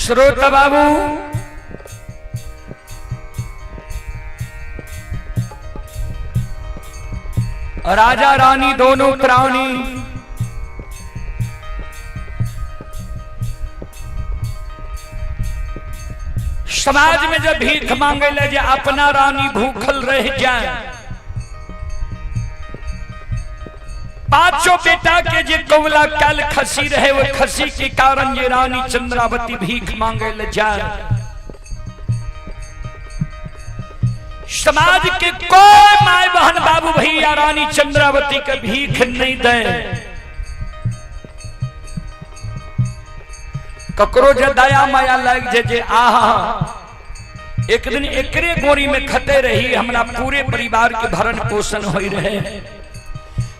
श्रोता बाबू, राजा रानी दोनों प्राणी समाज में जब भीख मांगे ले जे अपना रानी भूखल रह जाए, पांचों बेटा के जे कौला काल खसी रहे, वो खसी के कारण ये रानी चंद्रावती भीख मांगे ले जाए। समाज के कोई my बहन बाबू भैया रानी चंद्रावती के भीख नहीं दे। ककरो जे दया माया लग जे जे आहा एक दिन एकरे गोरी में खते रही, हमरा पूरे परिवार के भरण पोषण हो रहे।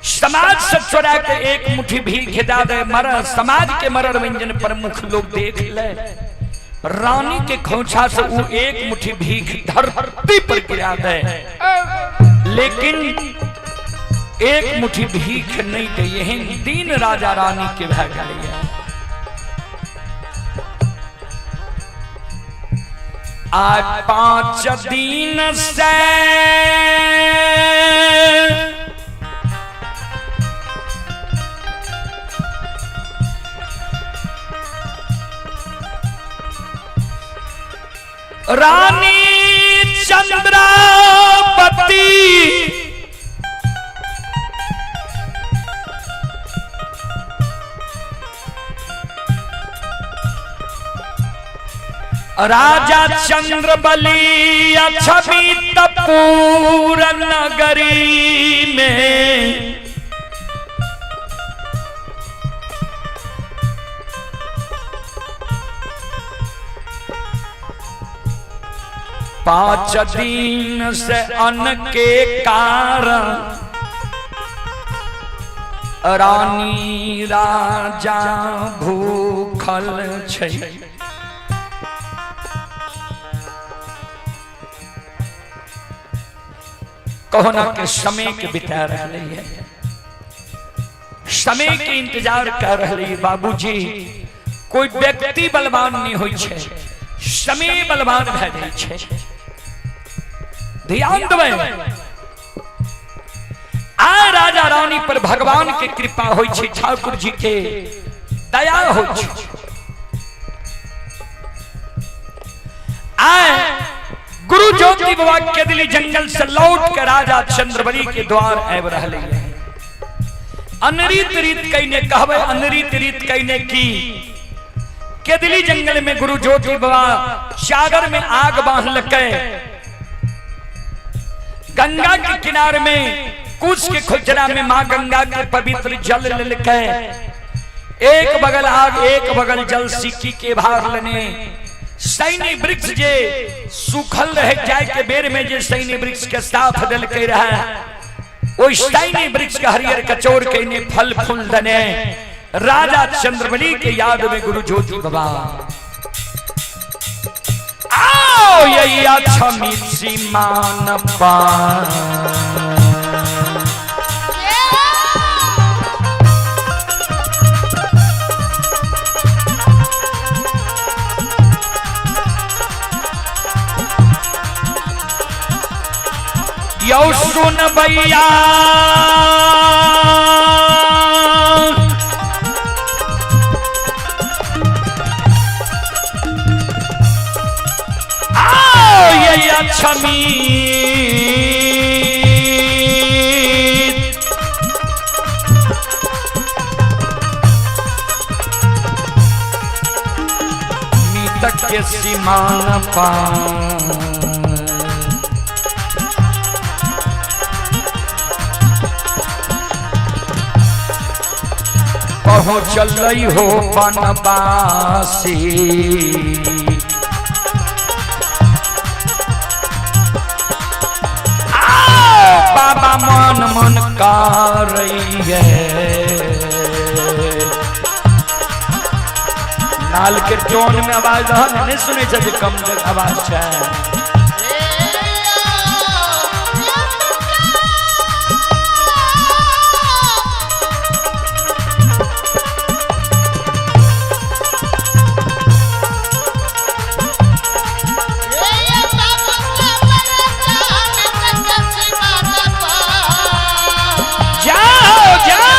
समाज से चोरा के एक मुट्ठी भीख दा दे, मर समाज के मरर व्यंजन प्रमुख लोग देख ले। रानी के खोछा से वो एक मुट्ठी भीख धरती पर गिरा दे, लेकिन एक मुट्ठी भीख नहीं दे। यही दीन राजा रानी के भय गए। आज 5 दिन से रानी चंद्रावती राजा चंद्रबली छवि तपूर नगरी में 5 दिन से अन्न के कारण रानी राजा भूखल छै। कहोना के समय के बिता रहे है, समय के इंतजार कर रहे बाबूजी। कोई व्यक्ति बलवान नहीं होई छै, समय बलवान भए जाइ छै। ध्यान देबै, आ राजा रानी पर भगवान के कृपा होई छै, ठाकुर जी के दया होई छै। आए गुरु ज्योति बाबा के दिली जंगल से लौट के राजा चंद्रबली के द्वार आबि रहले है। अनरीत रीत कईने कहबै, अनरीत रीत कईने की केदली जंगल में गुरु ज्योति बाबा चादर में आग बांधलकै, गंगा के किनारे में कुश के खुजरा में मां गंगा के पवित्र जल ललकै, एक बगल आग एक बगल जल सिक्की के भार लेने। सैनी वृक्ष जे सूखल रहे जाय के बेर में जे सैनी वृक्ष के साथ दिलकै रहे, ओहि सैनी वृक्ष के हरियर कचोर के ने फल फूल दने। राजा चंद्रबली के याद में गुरु ज्योति बाबा आओ यही क्षमित सीमान पार। यौ सुन भैया आओ यही क्षमी मीतक के सीमान पार। पहुँचल हो बनवासी, आओ बाबा मन मन करैये नाल के टोन में आवाज रहल नहीं सुनै छै जे कम आवाज छै। जाओ जाओ।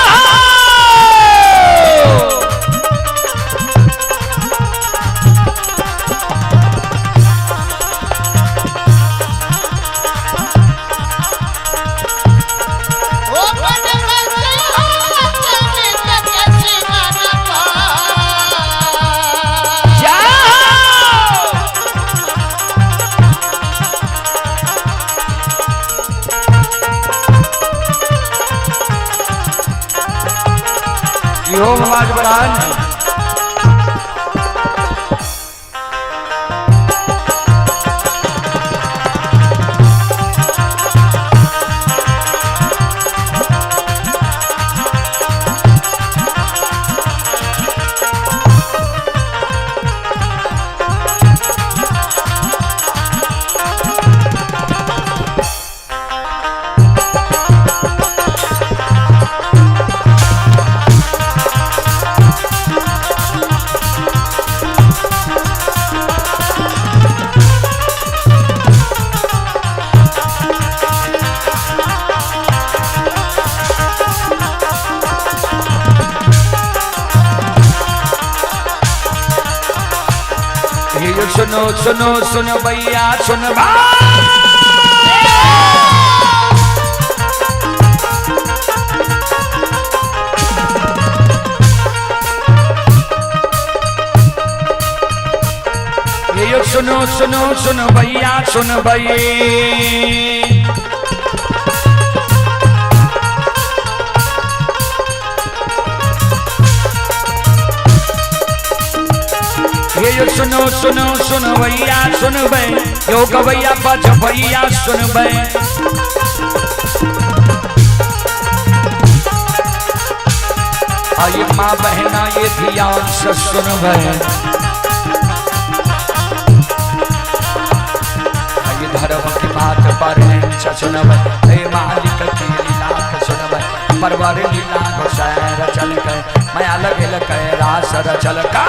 जाओ। इहो आवाज बढ़ा ने। ये सुनो सुनो सुनो भैया सुन ये सुनो सुनो सुनो भैया सुन भैया। ये सुनो सुनो सुनो भैया सुन बे यो गवैया बज भैया सुन बे। आइए माँ बहना ये ध्यान से सुन बे। आइए धर्म की बात पर सुन बे। हे मालिक की लीला सुन बे। परवर लीला गोसाई रचल के मैं अलग लग रास रचल का।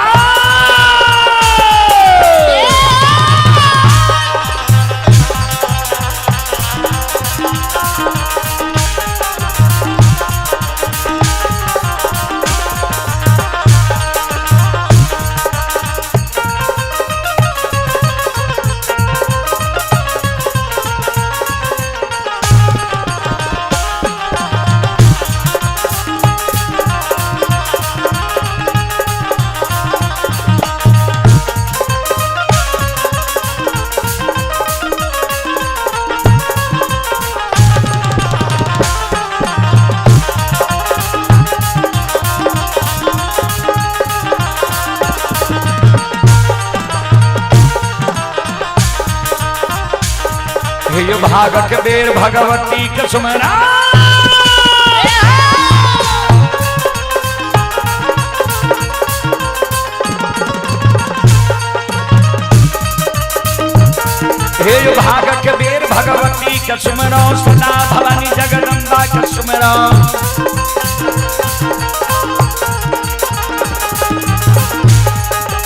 भागक बेर भगवती के सुमरा। हे भागक बेर भगवती के सुमरो सदा भवानी जगदम्बा के सुमरो।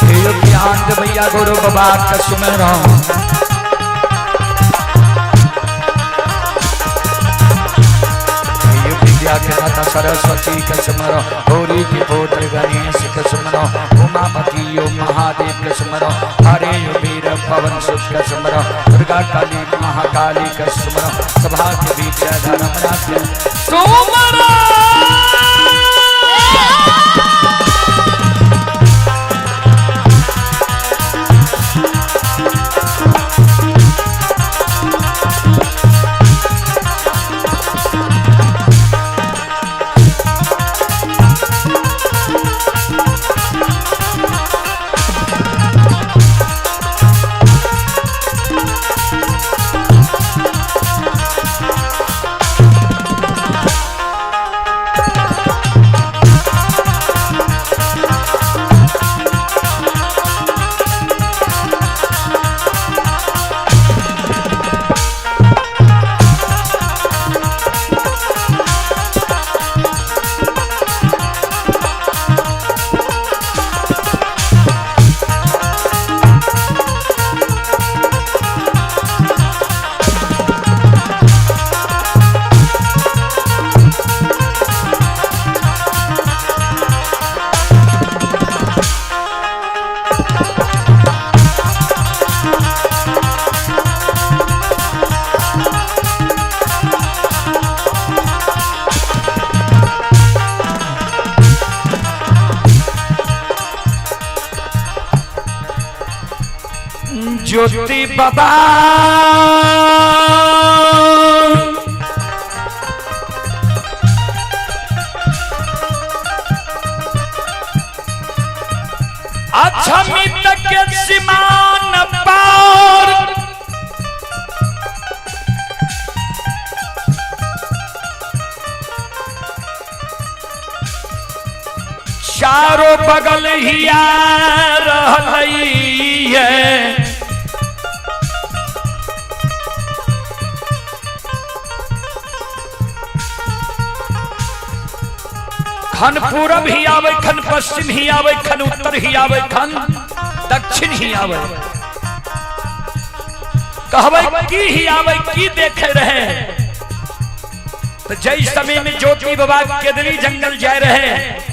हे ज्ञान भैया गुरु बाबा के सुमरो। के दाता सरस्वती के सुमरो। गौरी के पुत्र गणेश के सुमरो। उमापति यो महादेव के सुमरो। हरे यो वीर पवन सुत के सुमरो। दुर्गा काली महाकाली के सुमरो। सभा के बीच धर्मराज के सुमरो। ज्योति बाबा अछमित के सीमान पार चारों बगल हिया रहलई है। खन पूरब ही आवे, खन पश्चिम ही आवे, खन उत्तर ही आवे, खन दक्षिण ही आवे। कहबै की ही आवे, की देखे रहे। तो जय समय में ज्योति बाबा केदरी जंगल जाए रहे,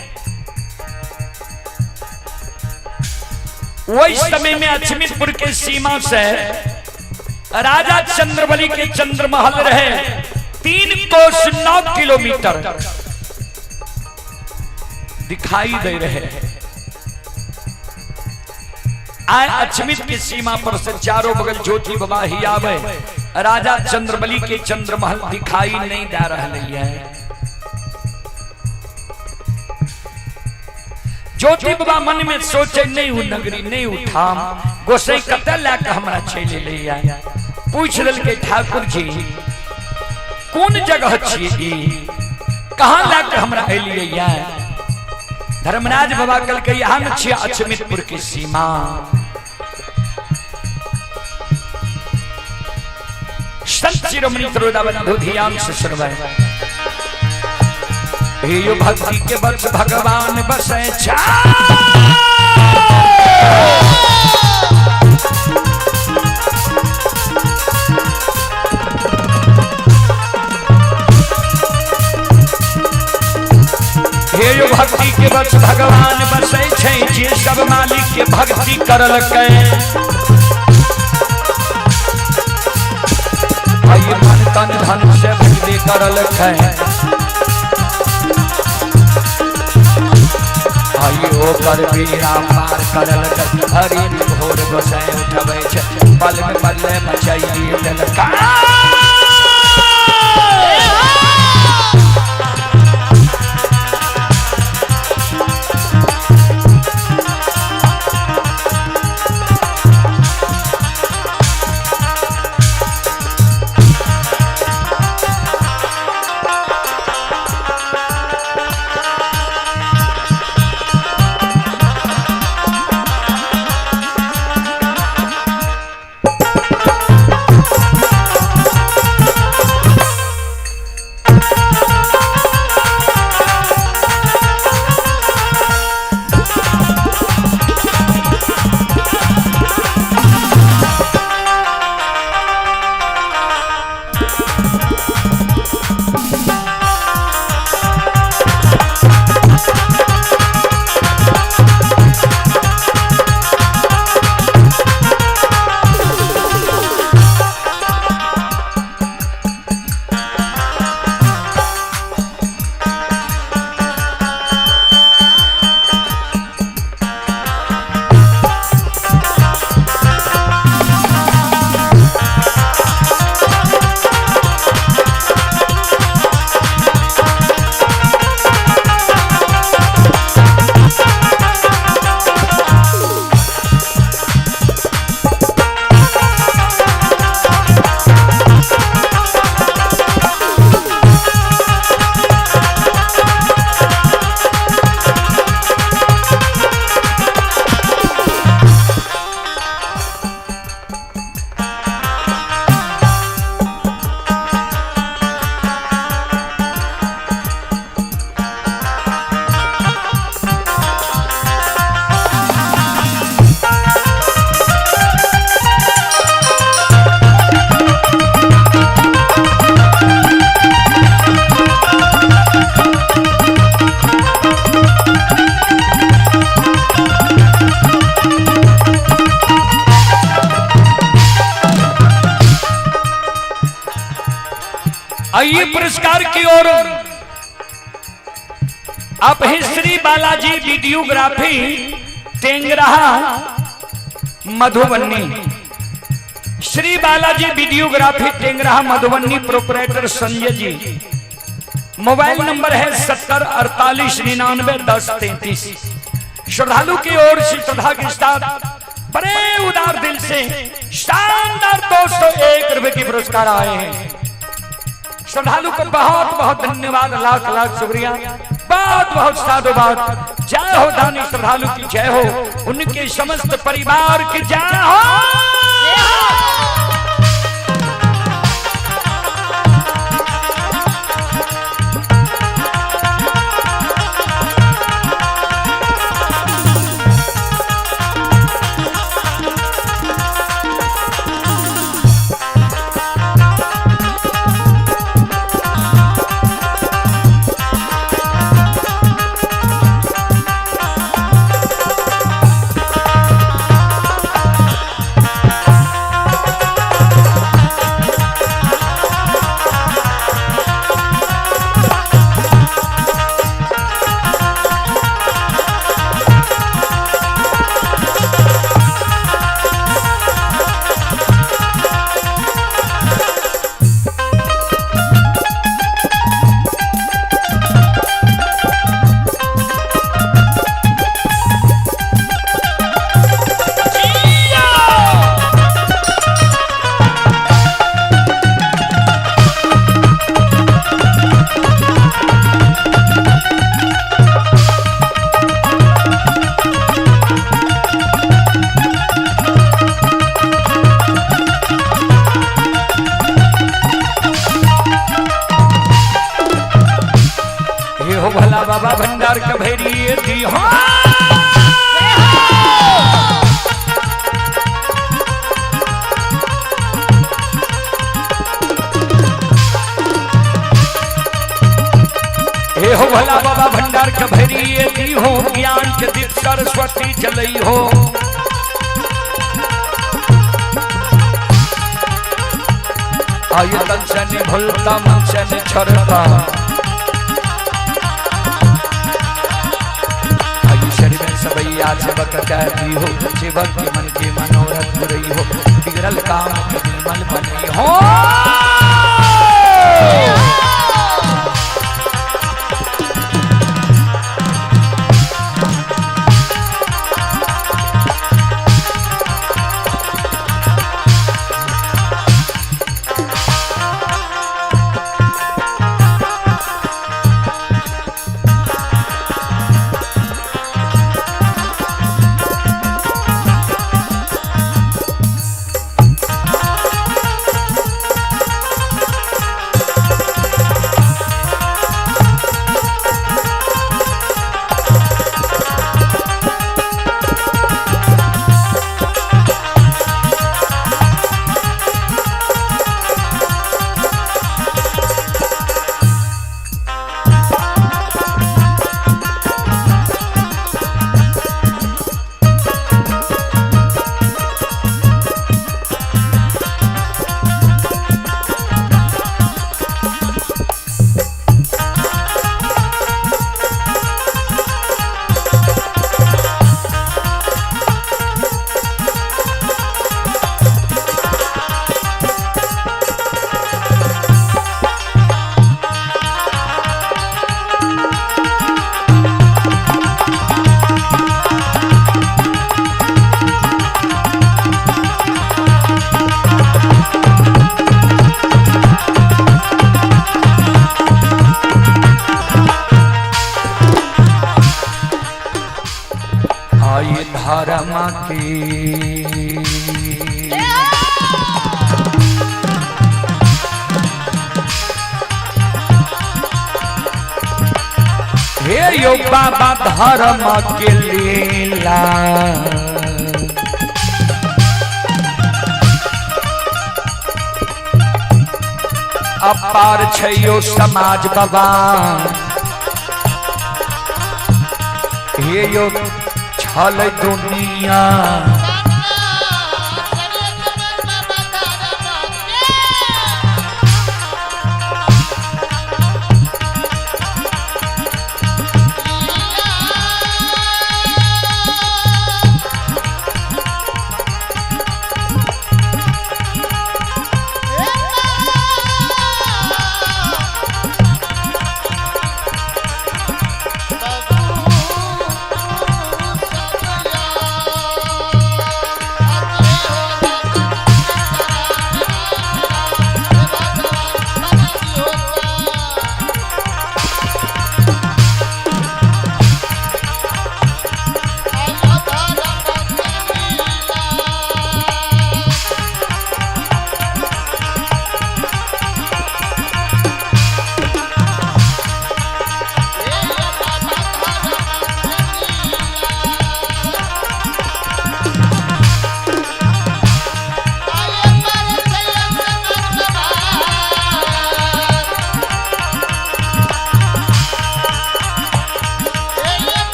वही समय में अचमितपुर के सीमा से राजा चंद्रबली के चंद्रमहल रहे 3 कोस 9 किलोमीटर दिखाई दे रहे। आए अचमित की सीमा पर से चारों बगल ज्योति बाबा ही आवे, राजा चंद्रबली के चंद्रमहल दिखाई नहीं दे रहे है। ज्योति बाबा मन में सोचे, नहीं उ नगरी नहीं उठाम, गोसाई कतऽ लए के हमरा चलि एलैया। पूछ लेलकै, ठाकुर जी कोन जगह छियै ई, कहाँ लए के हमरा एलियै? धर्मराज बाबा कहलकै, यहाँ छियै अचमितपुर के सीमा। संत शिरोमणि त्रोदा बंधु ध्यान से सुनबै। हे भक्ति के बस भगवान बसै छा। हे यो भक्ति के बस भगवान बसै छै, जे सब मालिक के भक्ति करलकै। आई मन तन धन से भक्ति करलकै। आई ओकर बीड़ा पार करलकै। हरि भोर गोसाई उठबै छै, पल में पल मचाई देलकै। आइए पुरस्कार की ओर। आप ही Shri Balaji videography Tengraha Madhubani. Shri Balaji videography Tengraha Madhubani, proprietor Sanjay ji. Mobile number है 7048991033। श्रद्धालु की ओर से श्रद्धा के साथ बड़े उदार दिल से शानदार 201 रुपए की पुरस्कार आए हैं। श्रद्धालु को बहुत बहुत धन्यवाद, लाख लाख शुक्रिया, बहुत बहुत साधुवाद। जय हो दानी श्रद्धालु की जय हो, उनके समस्त परिवार की जय हो। ये हो भला बाबा भंडार कभेरी दी हो। हे हो भला बाबा भंडार कभेरी दी हो, ज्ञान के दीप सरस्वती जलई हो। आयतन से ने भुलता मन से ने छरता, सबैया सेवक कहती हो, सेवक के मन के मनोरथ पुरई हो, बिगड़ल काम के निर्मल बनई हो। आई धर्म की हे यो बाबा धर्म के लीला, अपार छयो समाज बाबा, हे यो छल दुनिया।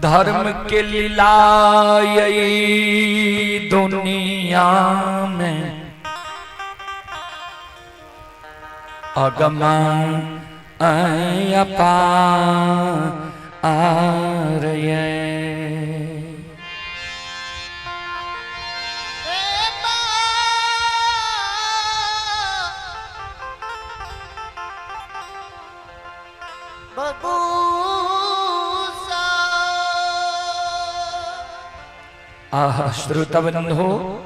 अधर्म के लीला यही दुनिया में अगम अपार ये। आह श्रोतबंधो,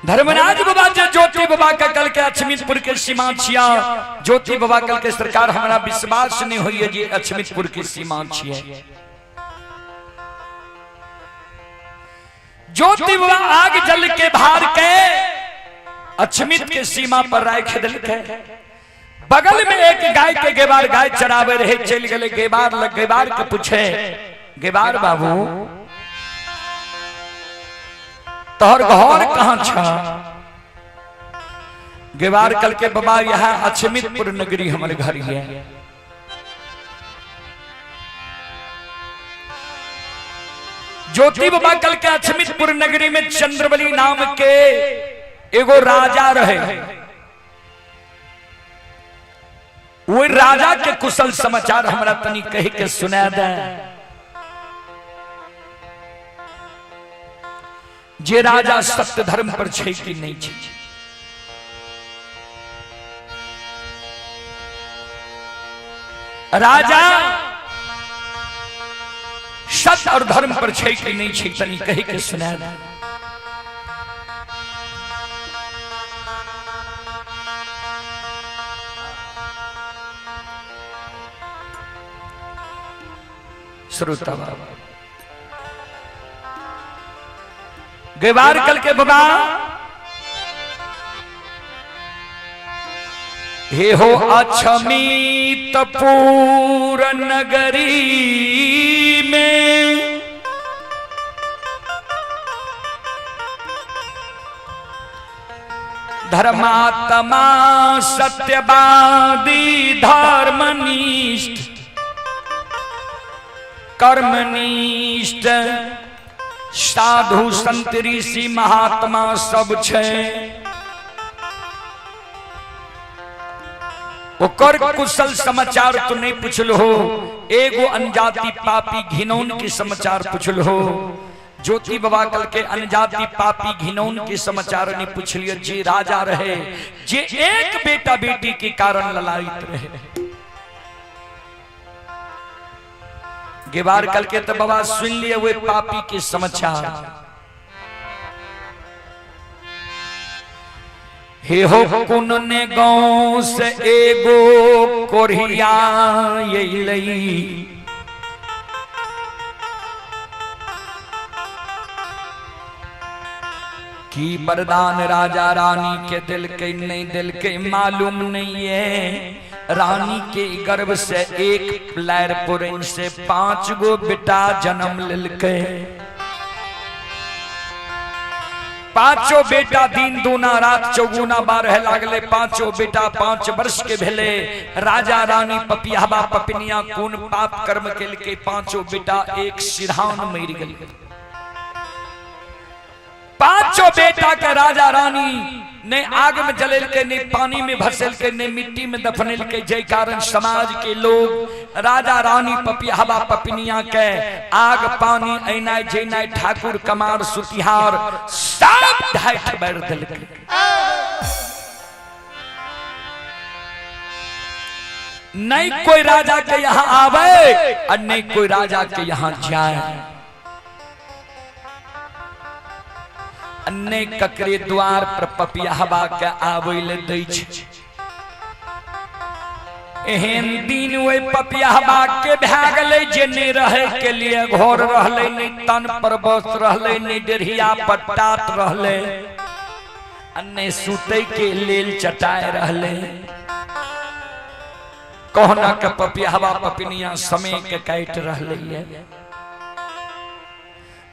धर्मराज बाबा जे ज्योति बाबा के कल के अछमितपुर के सीमा छिया। ज्योति बाबा कल के सरकार हमारा विश्वास नहीं होइए जे अछमितपुर के सीमा छिया। ज्योति बाबा आग जल के भार के अछमित के सीमा पर राख दिल के। बगल में एक गाय के गेबार गाय चरावे रहे, चल गए गेबार लग, गेबार के पूछे, गेबार बाबू तोहर घर कहाँ छा? गेबार कल के बाबा यहाँ अछमितपुर नगरी हमारे घर है। ज्योति बाबा कल के अछमितपुर नगरी में चंद्रबली नाम के एगो राजा रहे। वो राजा के कुशल समाचार हमरा तनी कह के सुना दे। जे राजा सत्य धर्म पर छै कि नहीं छै। राजा सत्य और धर्म पर छै कि नहीं छै, तनी कह के सुना दे। श्रोता गेवार कल के बाबा हे हो अक्षमित पूर नगरी में धर्मात्मा सत्यवादी धर्मनिष्ठ कर्मनिष्ठ साधु संत ऋषि महात्मा सब छै। ओकर कुशल समाचार तो नहीं पुछल हो, एगो अनजाति पापी घिनौन के समाचार पुछल हो। ज्योति बाबा कल के अनजाति पापी घिनौन के समाचार नहीं पूछ लियो। जे राजा रहे, जे एक बेटा बेटी के कारण ललायित रहे। गेबार कल के तो बाबा सुन लिए वे पापी के समाचार। हे हो कुन ने गांव से एगो कोरिया अइलई, की वरदान राजा रानी के दिल के नहीं दिल के मालूम नहीं है। रानी के गर्भ से एक लैर पुरन से 5 गो बेटा जन्म लिलके। पांचों बेटा दिन दूना रात चौगुना बारह लागले। पांचों बेटा 5 वर्ष के भेले। राजा रानी पपियाबा पपिनिया कोन पाप कर्म के पांचों बेटा एक सिरहान मर गए। पांचों बेटा के राजा रानी ने आग में जलेल के, ने पानी में भसेल के, ने मिट्टी में दफनेल के। जय कारण समाज के लोग राजा रानी पपियाबा पपिनिया के आग पानी ऐनाय जैनाय ठाकुर कमार सुतिहार सब ढाठ बैर दिल के। नहीं कोई राजा के यहाँ आवे और नहीं कोई राजा के यहाँ जाए। नहीं ककरे द्वार पर पपियाबा के आबै ले दै छै। एहन दिन ओहि पपियाबा के भए गेलै जे नहीं रहे के लिए घर रहलै, नहीं तन पर बस रहलै, नहीं डेढ़िया पट्टात रहलै, आ नहीं सुतै के लेल चटाय रहलै। कहुना के पपियाबा पपिनिया समय के काटि रहलै है।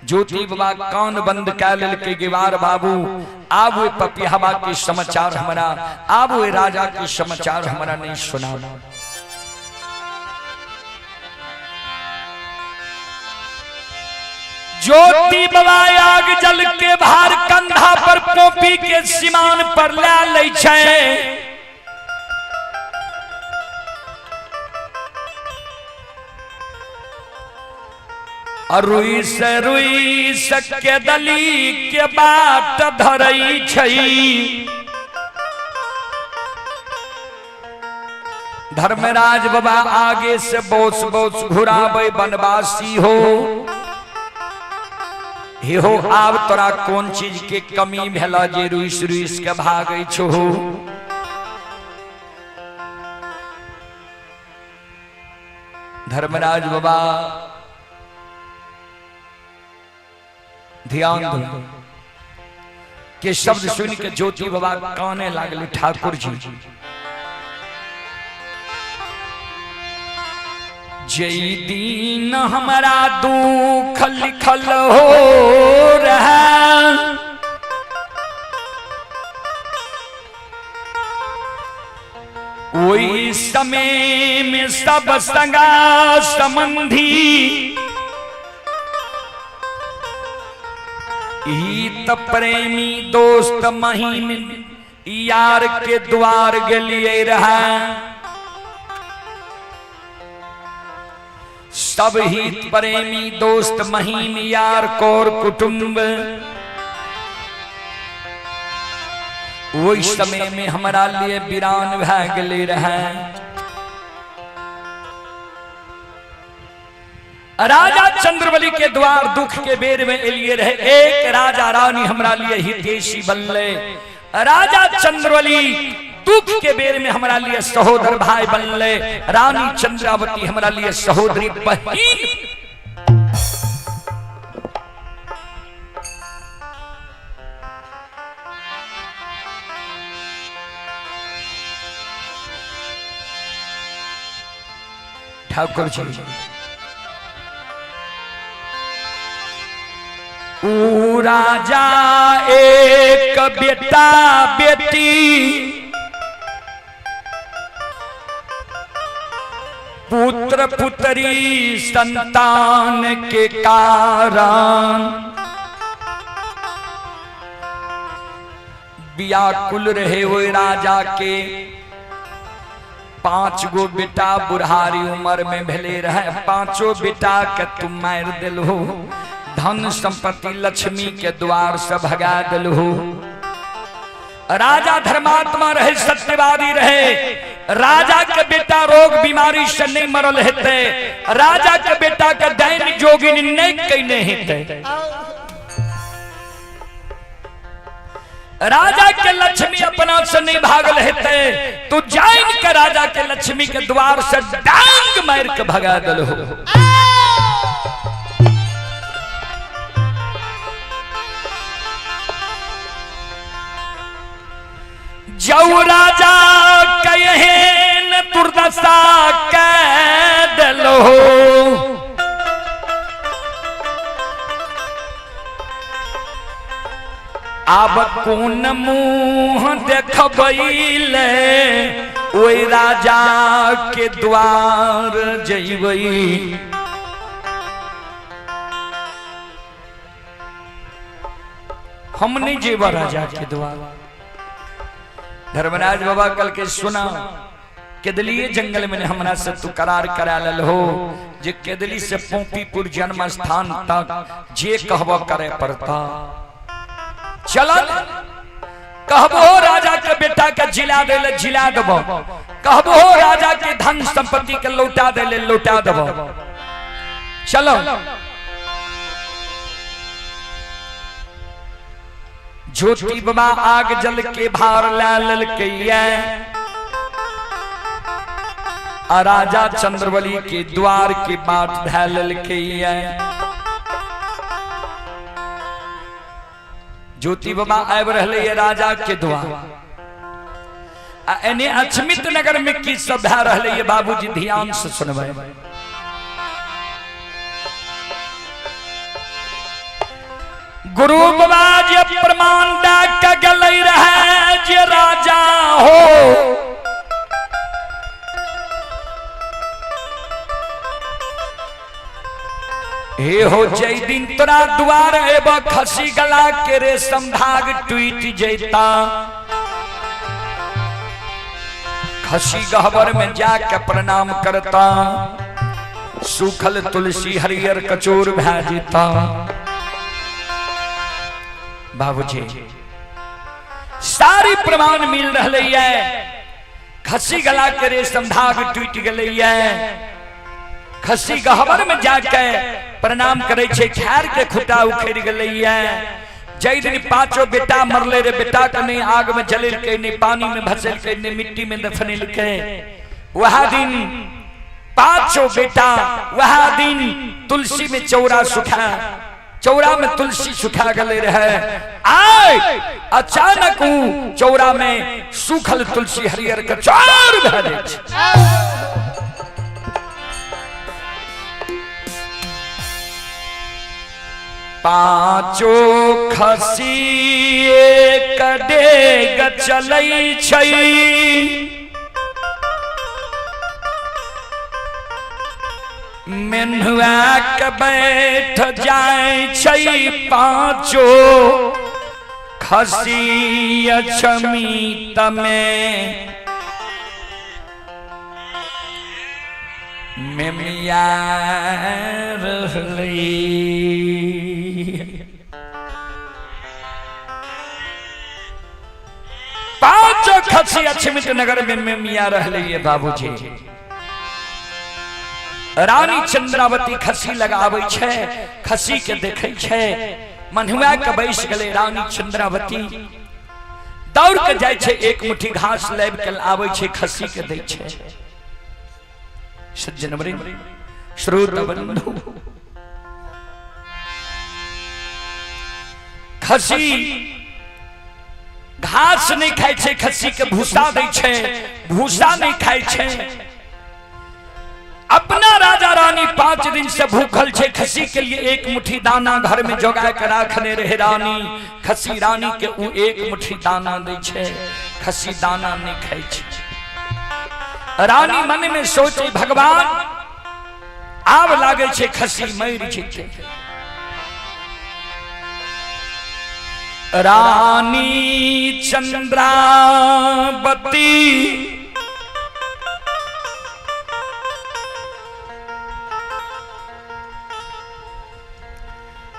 ज्योति बाबा कान बंद कै लेलकै, गिवार बाबू आब ओहि पपियाबा के समाचार हमरा, आब ओहि राजा के समाचार हमरा नहीं सुना। ज्योति बाबा आग जल के भार कंधा पर पोपी के सीमान पर ला लै छै। रुई से रुई सके दली के बाट धरई छै। धर्मराज बाबा आगे से बोस बोस घुराबै बनवासी हो हे हो, आब तोरा कोन चीज के कमी भेला जे रुइस रुइस के भागै छो? धर्मराज बाबा ध्यान दो के शब्द सुन के ज्योति बाबा काने लागले। ठाकुर जी जई दिन हमारा दुख लिखल हो रहा, ओहि समय में सब संगा संबंधी हित प्रेमी दोस्त महीन यार के द्वार गेलिए रहा। सब हित प्रेमी दोस्त महीन यार कौर कुटुंब ओहि समय में हमरा लिए वीरान भए गेले रहे। राजा चंद्रबली के द्वार दुख के बेर में एलिए रहे। एक राजा रानी हमरा लिए हितेशी बनले। राजा चंद्रबली दुख के बेर में हमरा लिए सहोदर भाई बनले। रानी चंद्रावती हमरा लिए सहोदरी बहिन। ठाकुर जी ऊ राजा एक बेटा बेटी पुत्र पुत्री संतान के कारण व्याकुल रहे वो राजा के। 5 गो बेटा बुढ़ारी उम्र में भेले रहे, पांचों बेटा के तुम मार दिलहो, धन संपत्ति लक्ष्मी के द्वार से भगा दिलहो। राजा धर्मात्मा रहे, सत्यवादी रहे। राजा के बेटा रोग बीमारी से नहीं मरल हेते, राजा के बेटा के दैन जोगिन नहीं कने हेते। राजा के लक्ष्मी अपना से नहीं भागल हेते, तू जान के राजा के लक्ष्मी के द्वार से डांग मार के भगा दिलहो। जऊ राजा कहेन दुर्दशा कह दिलहो, आब कोन मुंह देखबैले ओहि राजा के द्वार जइबै। हम नहीं जेबा राजा के द्वार। धर्मराज बाबा कल के सुना केदलिए जंगल में हमरा से तू करार करा लल हो जे केदली से पोपीपुर जन्म स्थान तक जे कहबो करे पड़ता। चल कहबो राजा के बेटा के जिला दे ले जिला देबो, कहबो राजा के धन संपत्ति के लौटा दे ले लौटा देबो। चलो ज्योति बाबा आग जल के भार ला ललकैया आ राजा चंद्रबली के द्वार के बाट धै ललकैया। ज्योति बाबा आबि रहले ये राजा के द्वार आ एने अछमित नगर में की सब भए रहले ये बाबूजी ध्यान से सुनबै। गुरु बाबा जे प्रमाण दे के गेलै रहे जे राजा हो, हे हो जै दिन तोरा दुआर एब खसी गला के रेशम धाग टूट जैता। खसी गहबर में जाके प्रणाम करता, सूखल तुलसी हरियर कचोर भै जेता। बाबूजी सारी प्रमाण मिल रहे है, खसी गला के रेशम धाग टूट गए है, खसी गहबर में जाके प्रणाम करे छे, खैर के खुटा उखड़ गए है। जै दिन पांचों बेटा मरले रे, बेटा के नहीं आग में जलेलकै, नहीं पानी में भसेलकै, नहीं मिट्टी में दफनेलकै, वह दिन पांचों बेटा वह दिन तुलसी में चौरा सुखा, चौरा में तुलसी सुखा गले रहे। आय अचानक ऊ चौरा में सूखल तुलसी हरियर के चार भए जाइ छै। पांचो खसी एक डेग चलै छै, मेन्हुआ के बैठ जाय छै, पांचो खसी अछमीत में मेमिया रहलै। पांचों खसी अछमित नगर में मेमिया रहलै ये बाबूजी। रानी चंद्रावती खसी लगाबै छै, खसी के देखै छै, मन्हुआ के बैस गेलै रानी चंद्रावती, दौड़ के जाइ छै, एक मुट्ठी घास लाबि के आबै छै, खसी के दै छै। सज्जन वृंद, श्रोत बंधु, खसी घास नहीं खाइ छै, खसी के भूसा दै छै, भूसा नहीं खाइ छै। अपना राजा रानी 5 दिन से भूखल छै, खसी के लिए एक मुट्ठी दाना घर में जोगा के राखने रहे रानी, खसी रानी के ऊ एक मुट्ठी दाना दै छै, खसी दाना नहीं खाइ छै। रानी मन में सोचे भगवान आब लागे छै खसी मरि जेतै। रानी चंद्रावती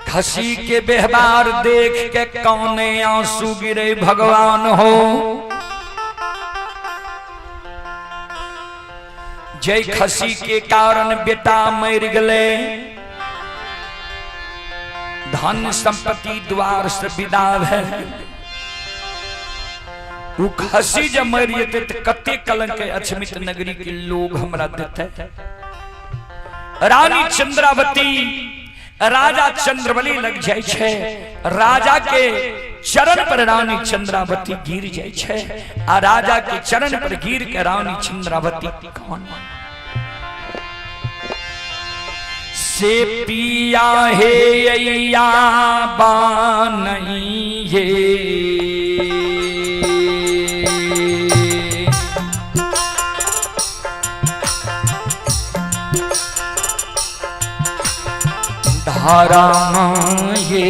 खसी के व्यवहार देख के कौने आंसू गिरे भगवान हो। जय खसी के कारण बेटा मर गले, धन संपत्ति द्वार से विदा भए गेलै। उ खसी जब मरि जेतै तऽ कते कलंक अछमित नगरी के लोग हमरा देतै। रानी चंद्रावती राजा चंद्रबली लग जाइ छै, राजा के चरण पर रानी चंद्रावती गिर जाइ छै, आ राजा के चरण पर गिर के रानी चंद्रावती कौन से पिया हे अय्या बानई हे। धारा ये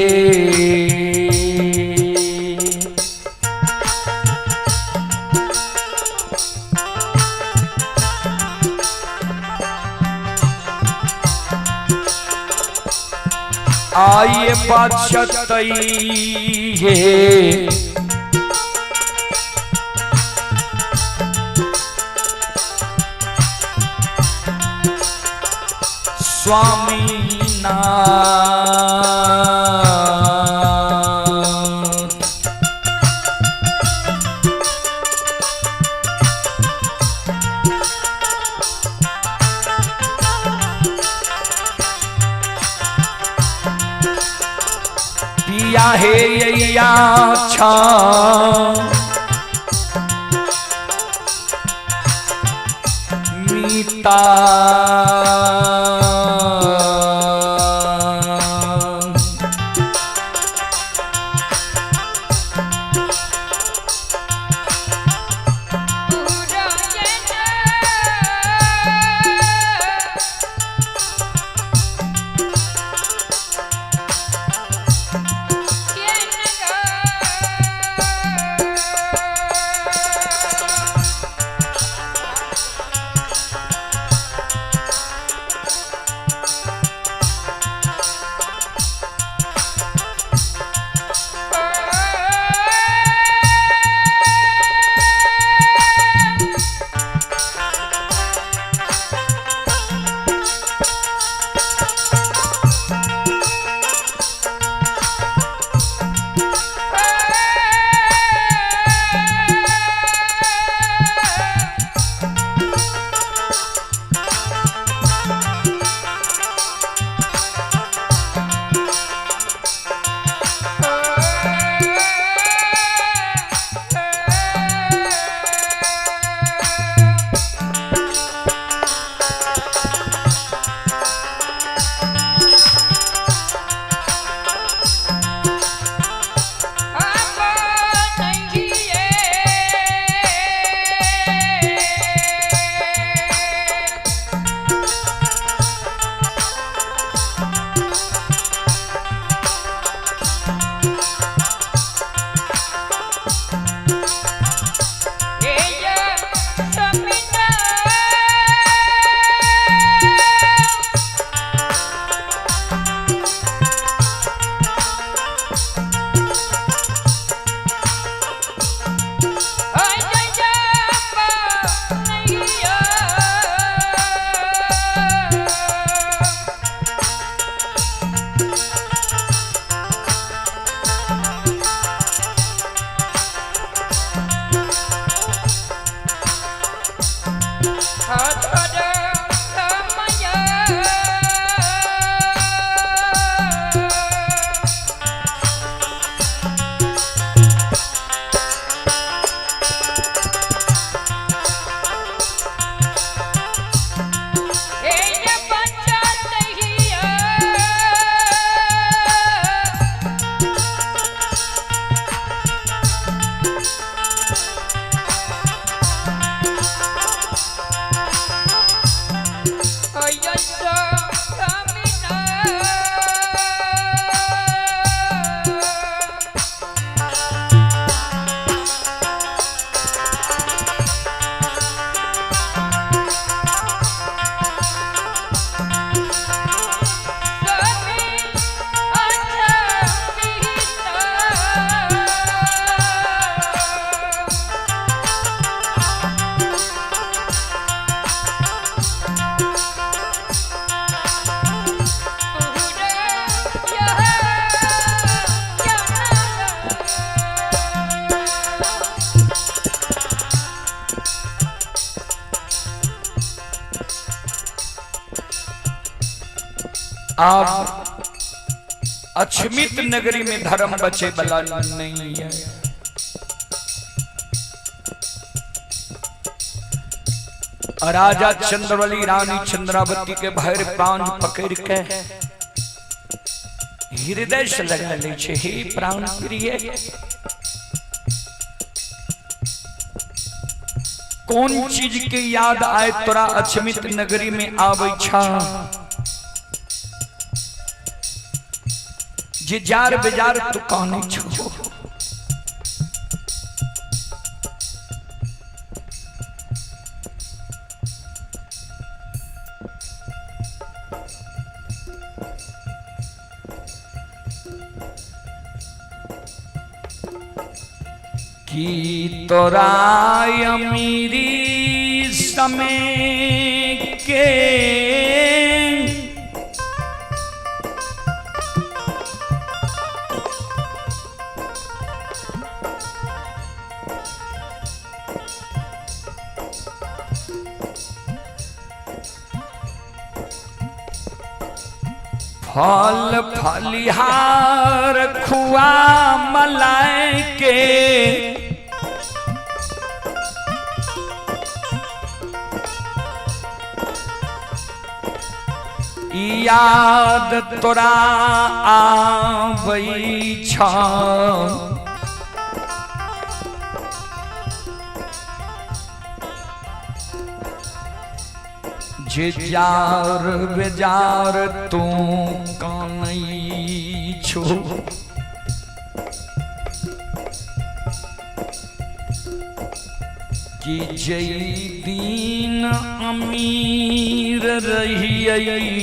आइए बचतई हे स्वामी नाथ। पिया हे अय्या छा मीता आप अक्षमित नगरी में धर्म बचे वाला नहीं है। राजा चंद्रवली रानी चंद्रावती के भैर प्राण पकड़ के हृदय से लगा ले छे, हे प्राण प्रिय, कौन चीज के याद आए तोरा अक्षमित नगरी में आवे छा जे जार बेजार तू कहने छो। की तोरा अमीरी समय के फल फलिहार खुआ मलाई के याद तोरा आबै छ। जे जार बेजार तू कानै छो। कि जई दीन अमीर रहियै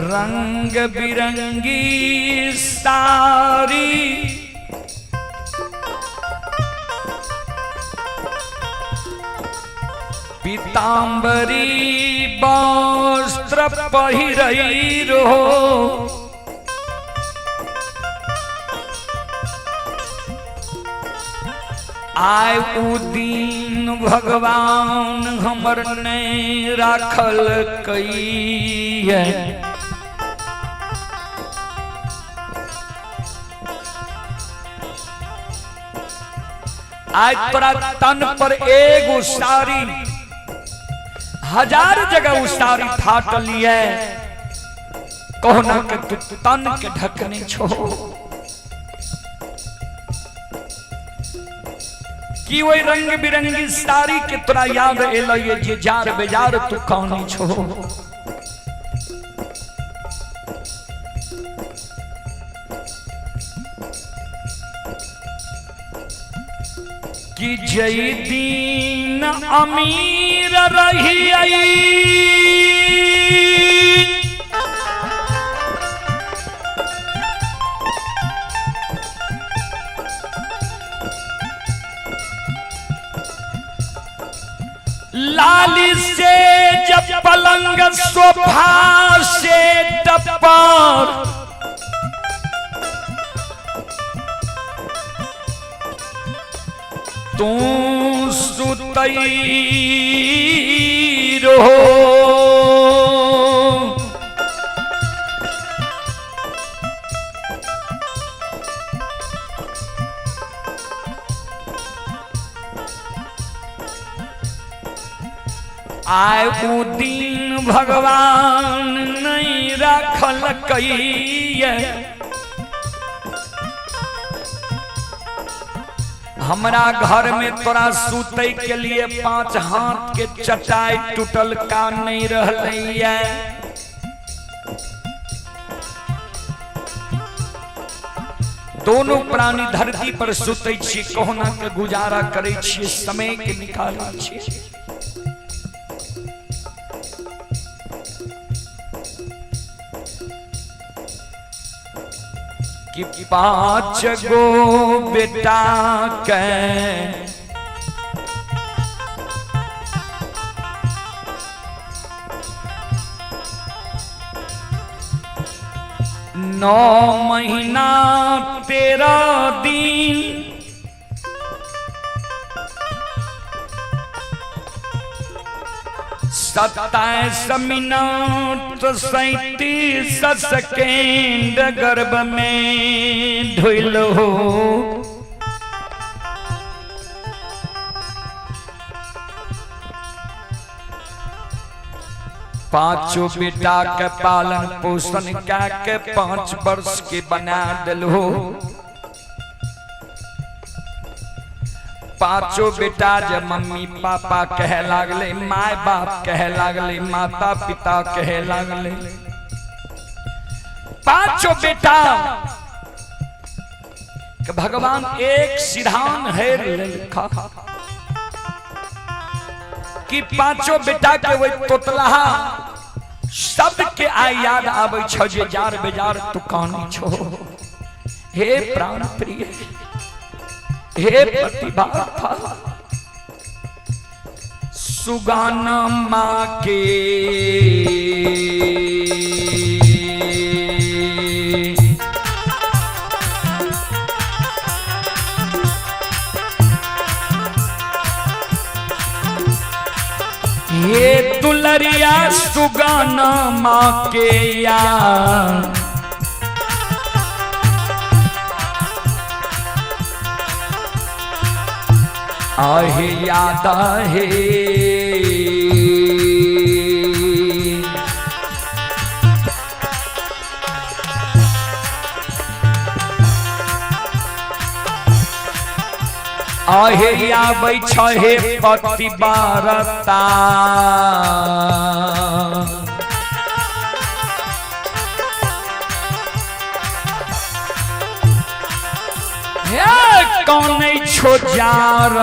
रंग बिरंगी सारी पीताम्बरी वस्त्र पहिरई रहो। आय उ दीन भगवान हमर ने राखल कई है। आज तोरा तन पर एगो साड़ी हजार जगह उ साड़ी फाटल है, कहना के तू तन के ढकने छो। कि वही रंग बिरंगी साड़ी के तोरा याद एलै जे जार बेजार तू कहने छो। कि जई दीन अमीर रही आई लाली से जब पलंग सोफा से टप्पर तू सुतई रहो। आय उ दिन भगवान नहीं राखल कइये, हमरा घर में तोरा सुतै के लिए 5 हाथ के चटाई टूटल का नहीं रहलैया। दोनों प्राणी धरती पर सुतै छी, कहुना के गुजारा करै छी, समय के निकालै छी। कि 5 गो बेटा के 9 महीना 13 दिन 27 मिनट 37 सेकेंड गर्भ में ढुल हो। पांचों बेटा के पालन पोषण क्या के 5 वर्ष के बना दिल हो। पांचों बेटा जब मम्मी पापा कहे लागले, my बाप कहे लागले, माता पिता कहे लागले, पांचों बेटा के भगवान एक सिद्धांत है लिखा कि पांचों बेटा के वही तोतलाहा शब्द के आय याद आवे छो जे जार बेजार तू कानी छो। हे प्राण प्रिय, हे प्रतिभा सुगाना माँ के हे दुलरिया सुगाना माँ के यार आहे याद आहे आहे आबै छहे पति बारता। हे कौन छो जार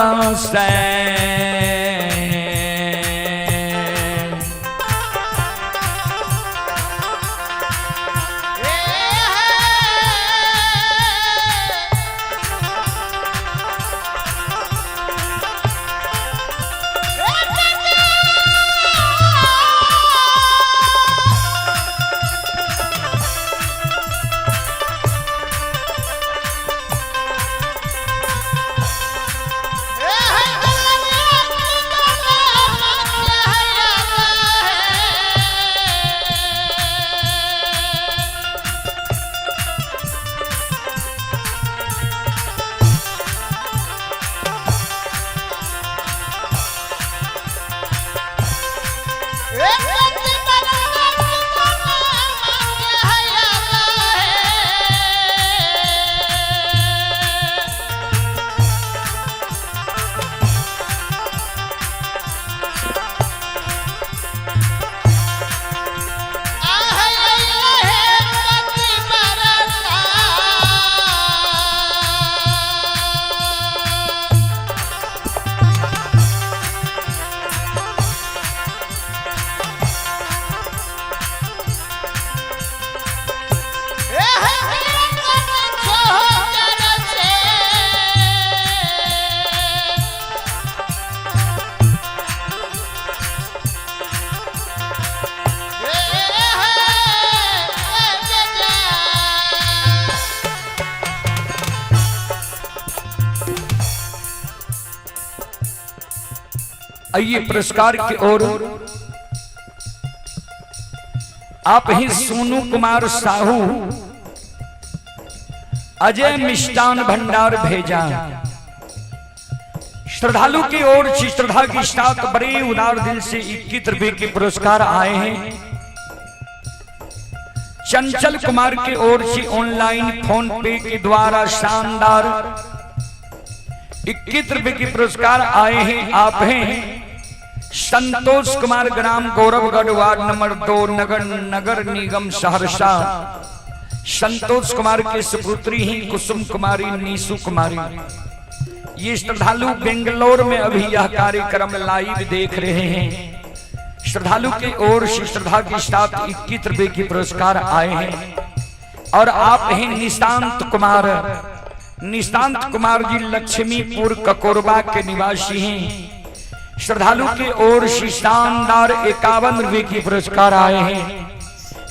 से आइए पुरस्कार की ओर आप ही सोनू कुमार साहू अजय मिष्टान भंडार भेजा। श्रद्धालु की ओर से श्रद्धा के साथ बड़े उदार दिल से 21 रुपए के पुरस्कार आए हैं। चंचल कुमार की ओर से ऑनलाइन फोन पे के द्वारा शानदार 21 रुपए के पुरस्कार आए हैं। आप हैं संतोष कुमार, ग्राम गौरवगढ़, वार्ड नंबर 2, नगर नगर निगम सहरसा। संतोष कुमार के सुपुत्री ही कुसुम कुमारी, नीसू कुमारी। ये श्रद्धालु बेंगलोर में अभी यह कार्यक्रम लाइव देख रहे हैं। श्रद्धालु की ओर से श्रद्धा के साथ 21 रुपए के पुरस्कार आए हैं। और आप हैं निशांत कुमार। निशांत कुमार जी लक्ष्मीपुर ककोरबा के निवासी हैं। श्रद्धालु की ओर से शानदार 51 रुपए के पुरस्कार आए हैं।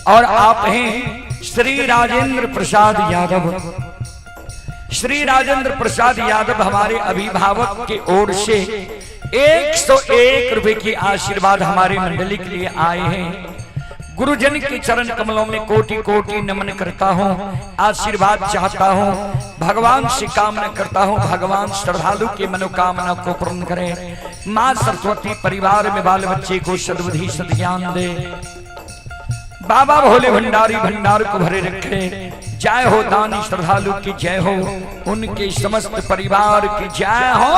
और आप हैं श्री राजेंद्र प्रसाद यादव। श्री राजेंद्र प्रसाद यादव हमारे अभिभावक के ओर से 101 रुपए की आशीर्वाद हमारे मंडली के लिए आए हैं। गुरुजन के चरण कमलों में कोटि कोटि नमन करता हूँ, आशीर्वाद चाहता हूँ, भगवान से कामना करता हूँ, भगवान श्रद्धालु की मनोकामना को पूर्ण करें। माँ सरस्वती परिवार में बाल बच्चे को सद्बुद्धि सद्ज्ञान दे। बाबा भोले भंडारी भंडार को भरे रखे। जय हो दानी श्रद्धालु की जय हो, उनके समस्त परिवार की जय हो।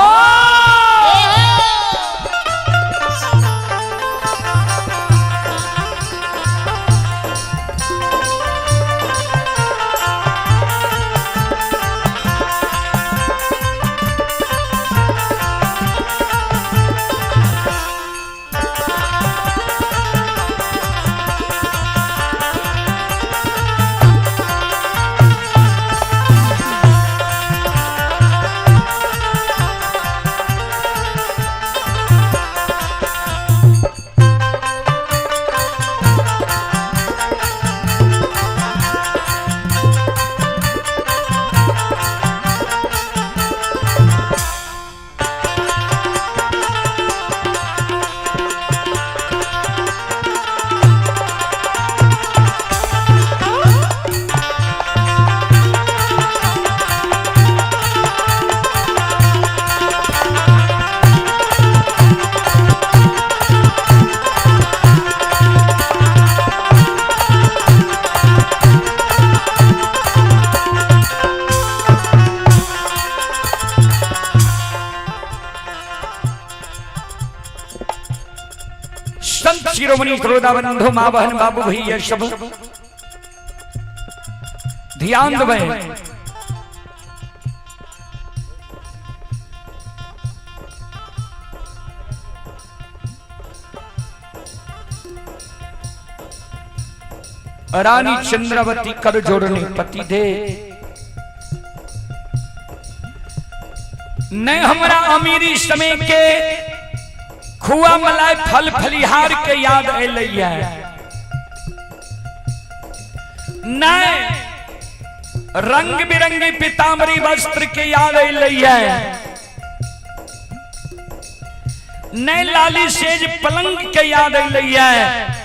संत शिरोमणि श्रोता बंधु, माँ बहन, बाबू भैया सब ध्यान दें। रानी चंद्रावती कर जोड़ने पति दे न हमरा अमीरी समय के खुआ मलाई फल फलिहार के याद अलै है, नहीं रंग बिरंगी पीताम्बरी वस्त्र के याद अलै है, नहीं लाली सेज पलंग के याद अलै है।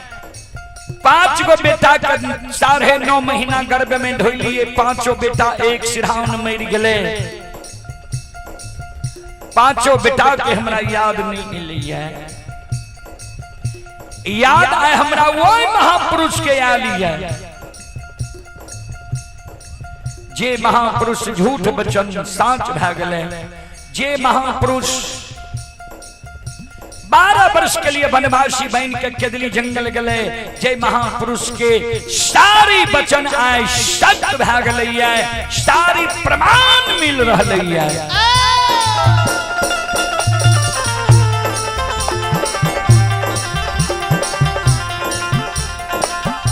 5 गो बेटा के 9.5 महीना गर्भ में ढोलिए, पांचों बेटा एक सिरहान मर गए। पांचों बेटा के हमरा याद नहीं मिली है। याद आए हमरा वही महापुरुष के आली है, जे महापुरुष झूठ वचन साच भै गए, जे महापुरुष 12 वर्ष के लिए वनवासी बन के केदली जंगल गए, जे महापुरुष के सारी वचन आए सत्य भै गए, सारी प्रमाण मिल रहा है।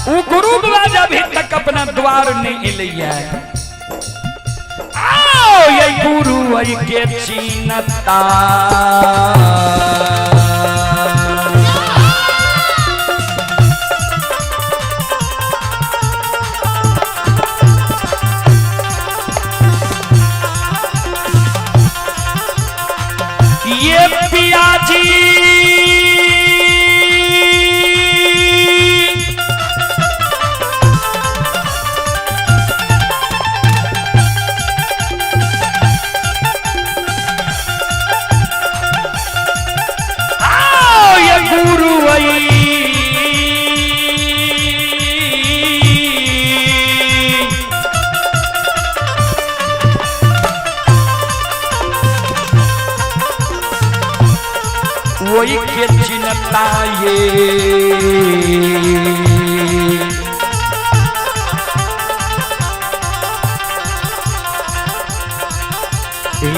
वो गुरु बाबा अभी तक अपना द्वार नहीं लिया है। आओ ये गुरु आई के चीनता, ये पिया जी ये।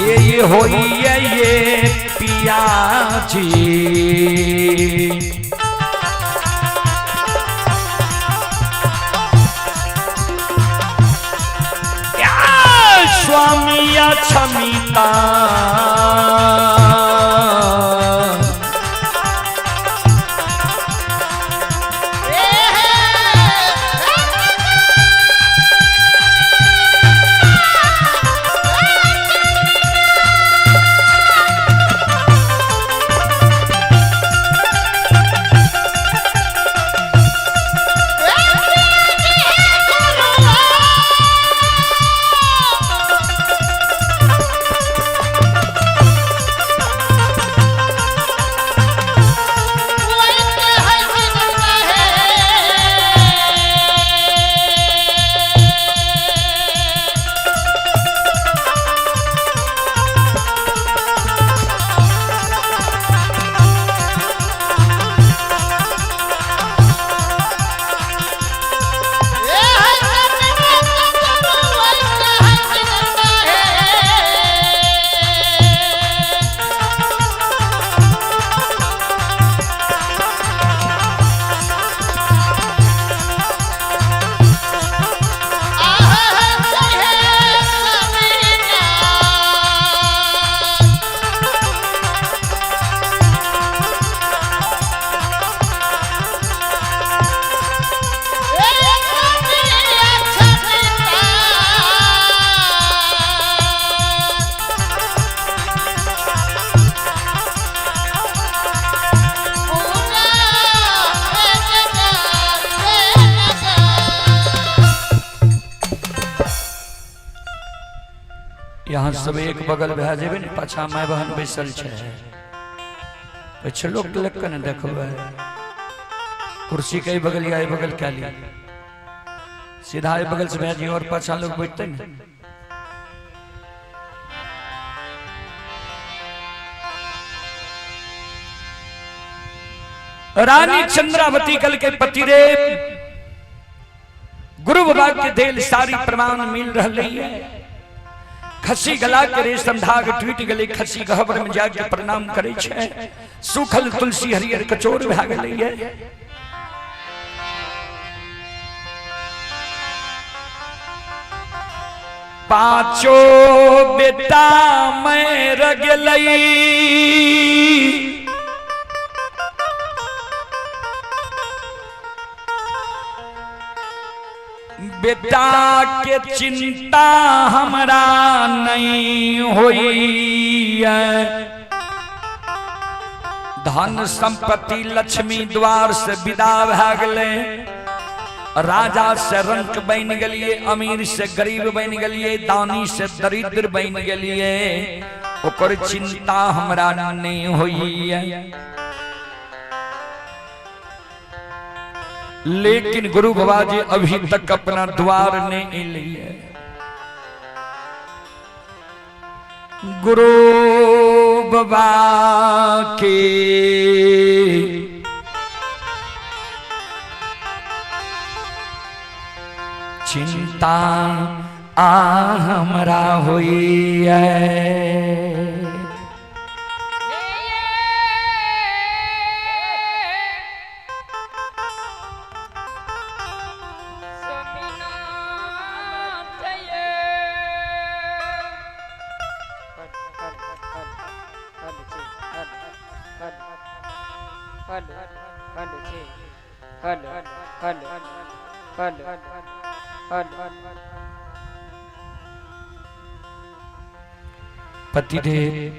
ये होई ये पिया जी। स्वामी क्षमिता यहाँ सब एक बगल भए जेबै ने, पाछा माय बहन बैसल छै, पछलो लग के ने देखबै। कुर्सी के बगल या बगल क्या ली, सीधा एहि बगल से भए जी और पाछा लोग बैठते ने। रानी चंद्रावती कल के पति रे गुरु बाबा के देल सारी प्रमाण मिल रही है। खसी गला के रेशम धाग टूट गले, खसी गहबर में जाके प्रणाम करे छे। सूखल तुलसी हरियर कचोर भा गई है। पांचो बेटा मर गेलई, बेटा के चिंता हमरा नहीं होई है। धन संपत्ति लक्ष्मी द्वार से विदा भए गेलै, राजा से रंक बन गेलिए, अमीर से गरीब बन गेलिए, दानी से दरिद्र बन गेलिए, ओकर चिंता हमरा नहीं होई है। लेकिन गुरु बाबा जी अभी तक अपना द्वार नहीं लिए। गुरु बाबा के चिंता आ हमरा होई है। पतिदेव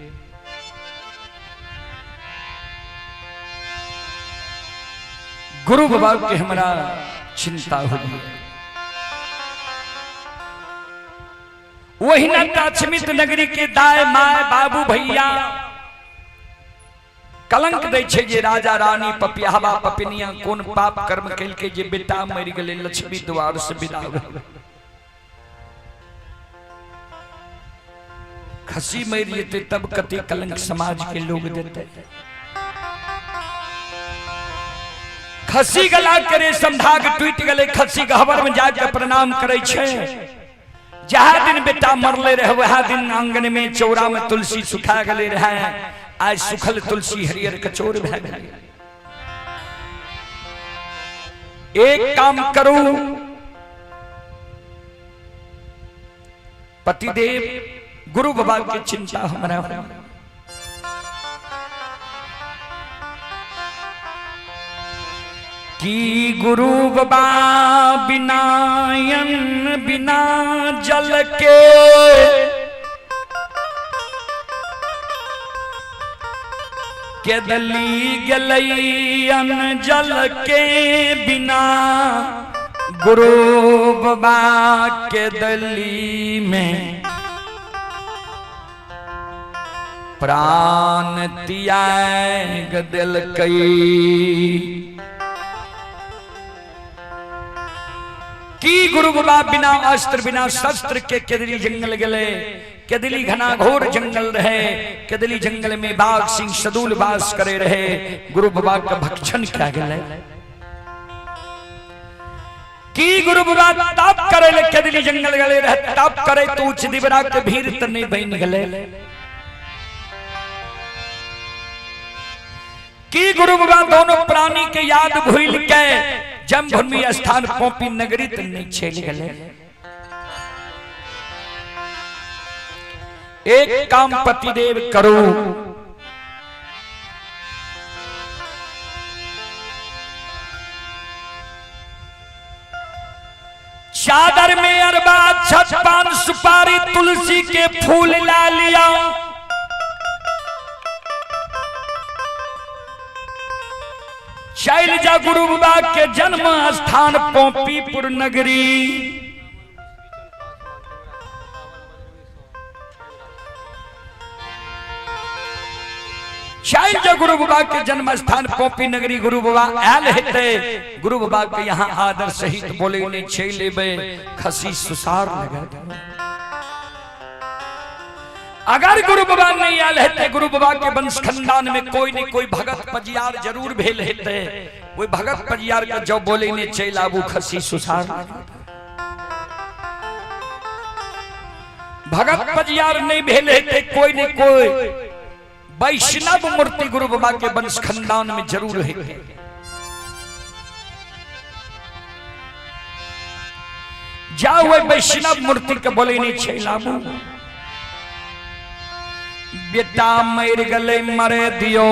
गुरु बाबा के हमरा चिंता हुई। वही ना ताछमित नगरी के दाय my बाबू भैया कलंक दै छै जे राजा रानी पपियावा पपिनिया कोन पाप कर्म केलकै जे बेटा मरि गेलै, लक्ष्मी द्वार से विदा भेलै। खसी मरि जेतै तब कते कलंक समाज के लोग देते। खस्सी गला के रेशम धाग टूटि गेलै, खस्सी गहबर में जाके प्रणाम करै छै। जहाँ दिन बेटा मरले रहे वह दिन आंगन में चौरा में तुलसी सुखा गेले रहे। आज सुखल तुलसी हरियर कचोर भए गेलै। एक काम करू पतिदेव, गुरु बाबा के चिंता हमरा हो। कि गुरु बाबा बिना अन्न बिना जल के केदली गेलै अन्न जल के बिना, गुरु बाबा के दली में प्राण त्याग देलकै। की गुरु बाबा बिना अस्त्र बिना शस्त्र के केदली जंगल गेले? केदली घना घोर जंगल रहे, केदली जंगल में बाघ सिंह सदूल वास करे रहे। गुरु बाबा के भक्षण क्या गेले? की गुरु बाबा तप करे ले केदली जंगल गेले रहे? तप करे तो उच्च दिवरा के भीड़ त नहीं बन गेले? की गुरु बाबा दोनों प्राणी के याद भूल के जन्मभूमि स्थान पोपी नगरी त नहीं चल गए? एक काम पतिदेव करो, चादर में अरबा छत पान सुपारी तुलसी के फूल ला लिया, चल जा गुरु बाबा के जन्म स्थान पोपीपुर नगरी। चल जा गुरु बाबा के जन्म स्थान पोपी नगरी। गुरु बाबा आयल हेते, गुरु बाबा के यहाँ आदर सहित बोले ने चल लेबे, खसी सुसार लगा। अगर गुरु बाबा नहीं आयल हेते, गुरु बाबा के वंश खानदान में कोई नहीं कोई भगत पजियार जरूर भेल हेते, वही भगत पजियार के जब बोले ने चल आबू, खसी सुसार लगा। भगत पजियार नहीं भेल हेते, कोई नहीं कोई वैष्णव मूर्ति गुरु बाबा के वंश खानदान में जरूर है। जाओ वही वैष्णव मूर्ति के बोले नहीं छैलाबू, बेटा मर गले मरे दियो,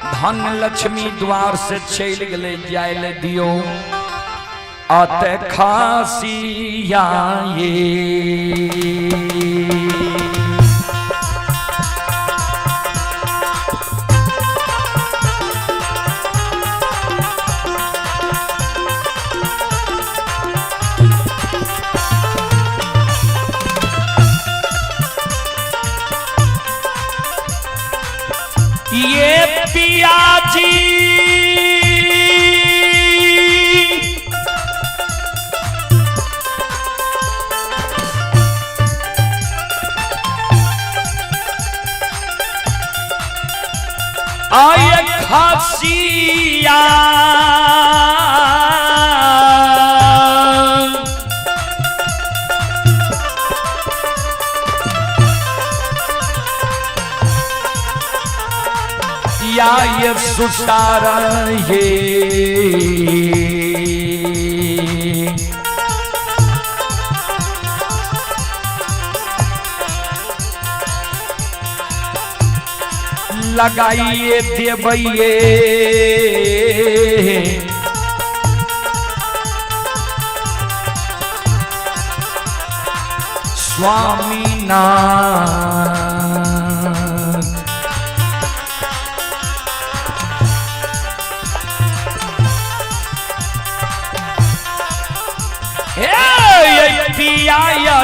धन लक्ष्मी द्वार से चल गले जाय ले दियो, आते खासी आए। ये पिया जी आय खासिया या ये सुसारा ये लगाइए देवैये स्वामी नाथ। हे पिया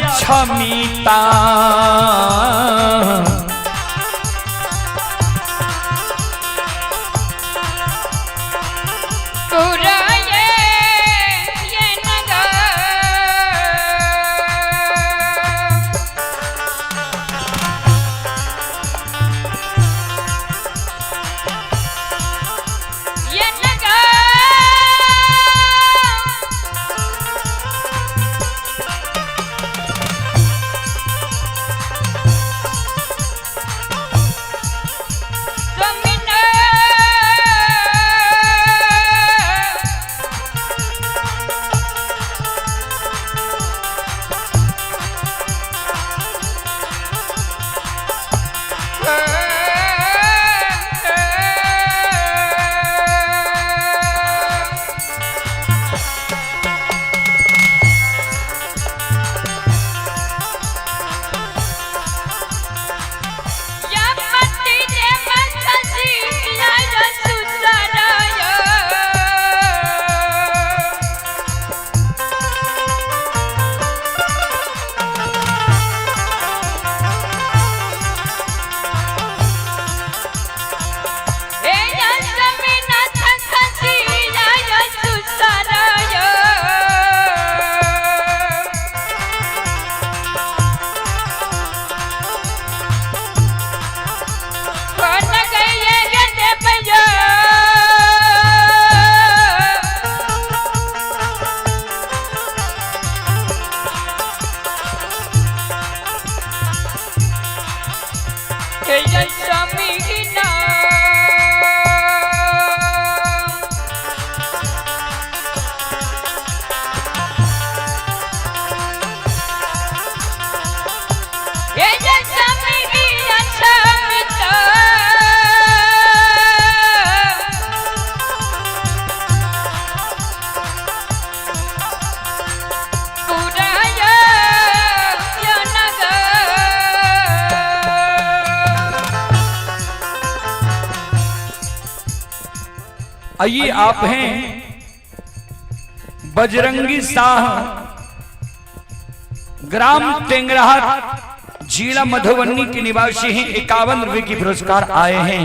क्षमिता पूरा ये नगर ये नगर आइए आप हैं बजरंगी शाह, ग्राम टेंगराहा, जिला मधुबनी के निवासी हैं। 51 रुपए की पुरस्कार आए हैं।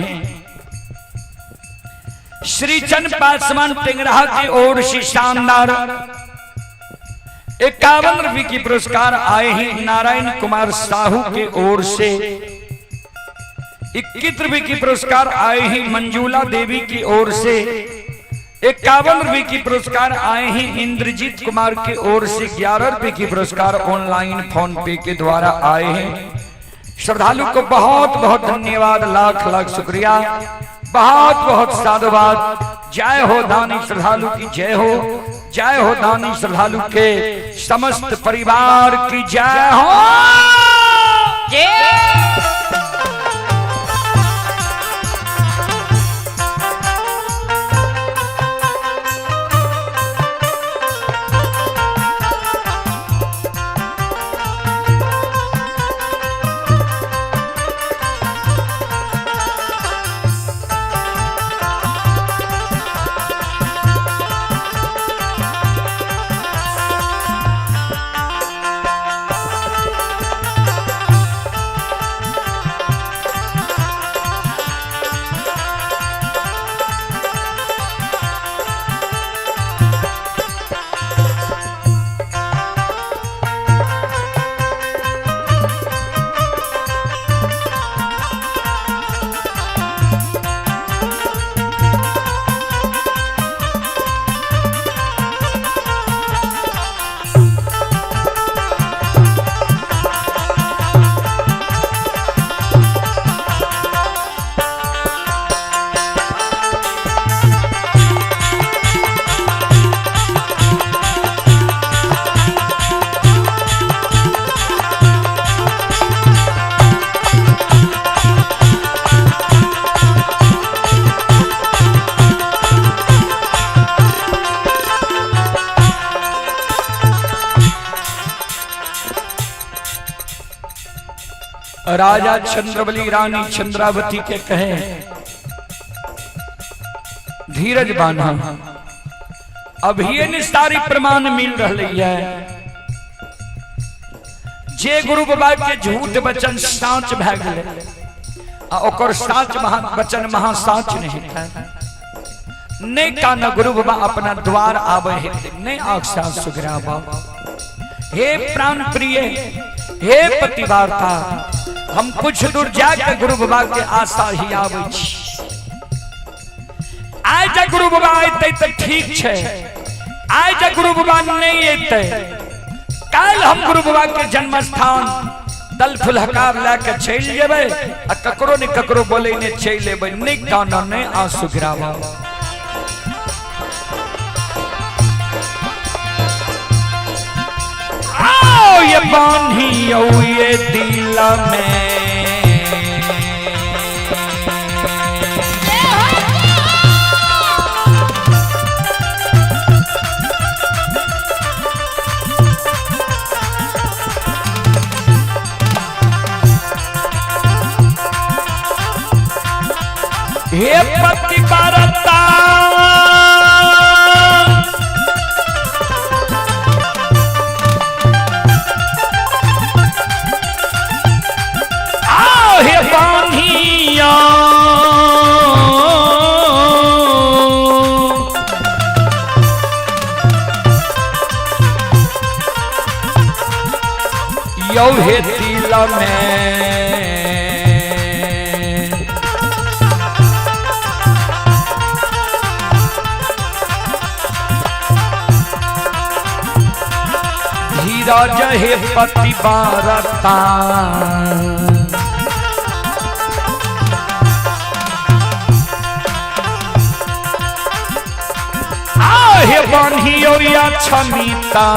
श्री चंद पासवान टेंगराहा की ओर से शानदार 51 रुपए की पुरस्कार आए हैं। नारायण कुमार साहू के ओर से 21 रुपए की पुरस्कार आए हैं। मंजूला देवी की ओर से 51 रुपए की पुरस्कार आए हैं। इंद्रजीत कुमार की ओर से 11 रुपए की पुरस्कार ऑनलाइन फोन पे के द्वारा आए हैं। श्रद्धालु को बहुत बहुत धन्यवाद, लाख लाख शुक्रिया, बहुत बहुत साधुवाद। जय हो दानी श्रद्धालु की जय हो, जय हो दानी श्रद्धालु के समस्त परिवार की जय हो। जय। राजा चंद्रबली रानी चंद्रावती के कहे, धीरज बांधा, अभी ये निस्तारी प्रमाण मिल रही है। जे गुरु बाबा के झूठ वचन साँच भै गेलै आ ओकर साँच महा वचन महा साँच नहीं है। नहीं काना गुरु बाबा अपना द्वार आवे है, नहीं आँख साँच सुगराबा। हे प्राण प्रिय, हे पतिवार्ता, हम कुछ दूर जाके गुरु बाबा के आशा ही आवे छी। आइ जे गुरु बाबा अयतै तऽ ठीक छै, आइ जे गुरु बाबा नहीं अयतै, काल्हि हम गुरु बाबा के जन्म स्थान दल फुलहकार लए के चलि जेबै आ ककरो ने ककरो बोलेने चलि एबै। नहि कानऽ, नहि आंसू गिराबऽ। आओ ये बान्हियो ये दिल में, हे पति बरता, आओ हे बान्हिया, यौ हे दिल में, धीरज हे पति बरता, आहे बान्हियो या क्षमिता,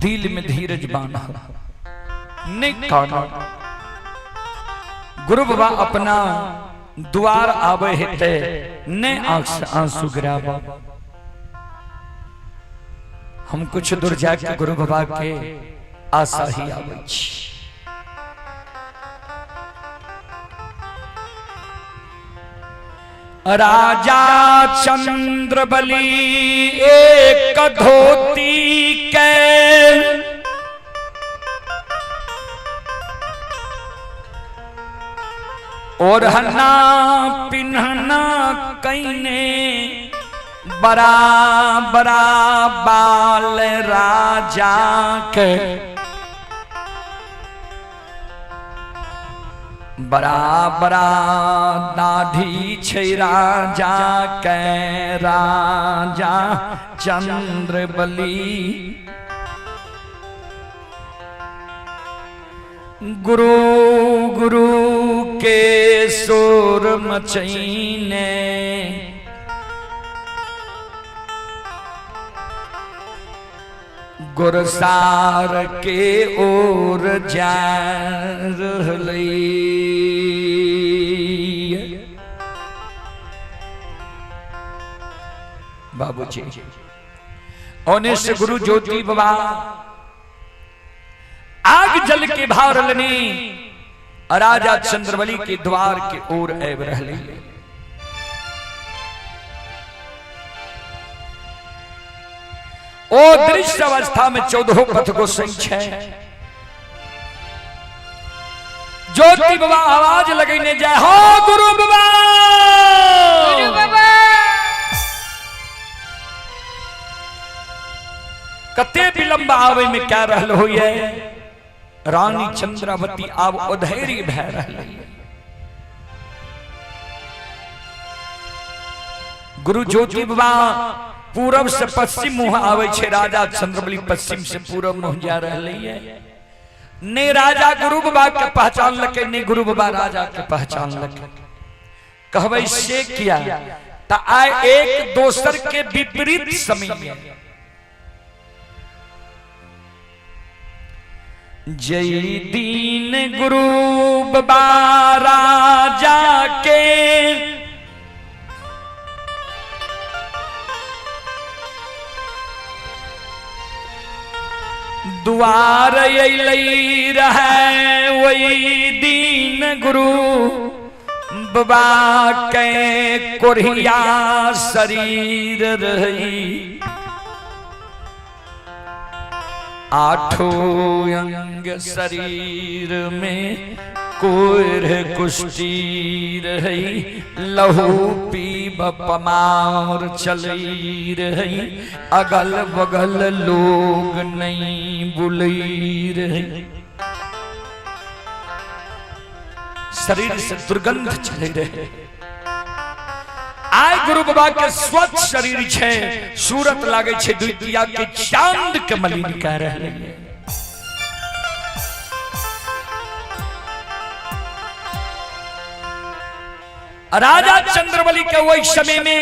दिल में धीरज बांधा, नहीं काना। गुरु बाबा अपना द्वार आवे हेते ने आंख से आंसू गिरावा। हम कुछ दूर जाके गुरु बाबा के आशा ही आवे छी। राजा चंद्रबली एक धोती के ओढ़ना पिन्हना कईने बड़ा बड़ा बाल राजा के, बड़ा बड़ा दाढ़ी छै राजा के, राजा चंद्रबली। गुरु गुरु के शोर मचैने गुरसार के ओर जा रहलै। बाबूजी ओने से गुरु ज्योति बाबा आग जल के भार लेने राजा चंद्रबली के द्वार के ओर आबि रहलै। ओ दृश्य अवस्था में चौदहो पथ गोसाई छै। ज्योति बाबा आवाज लगेने जाय हो गुरु बाबा, गुरु बाबा। कते विलंब आवे में क्या रहल होइए। रानी चंद्रावती आब अधैर्य भए रहल। गुरु ज्योति बाबा पूरब से पश्चिम मुँह आवे छे, राजा चंद्रबली पश्चिम से पूरब मुँह जा रहले है। ने राजा गुरु बाबा के पहचान लके, ने गुरु बाबा राजा के पहचान लके। कहबै से किया त आय एक दोसर के विपरीत समय में। जय दीन गुरु बाबा राजा के द्वार अयलै रहै, वही दीन गुरु बाबा के कोढ़िया शरीर रही, आठों अंग शरीर में कोर कुष्टी रही, लहू पीब पमार चली रही, अगल बगल लोग नहीं बुलई रही। शरीर से दुर्गंध चले रहे। आय गुरु बाबा के स्वच्छ शरीर छे, सूरत लागे छे द्वितीया के चांद के मलिन कह रहे। राजा चंद्रबली के वही समय में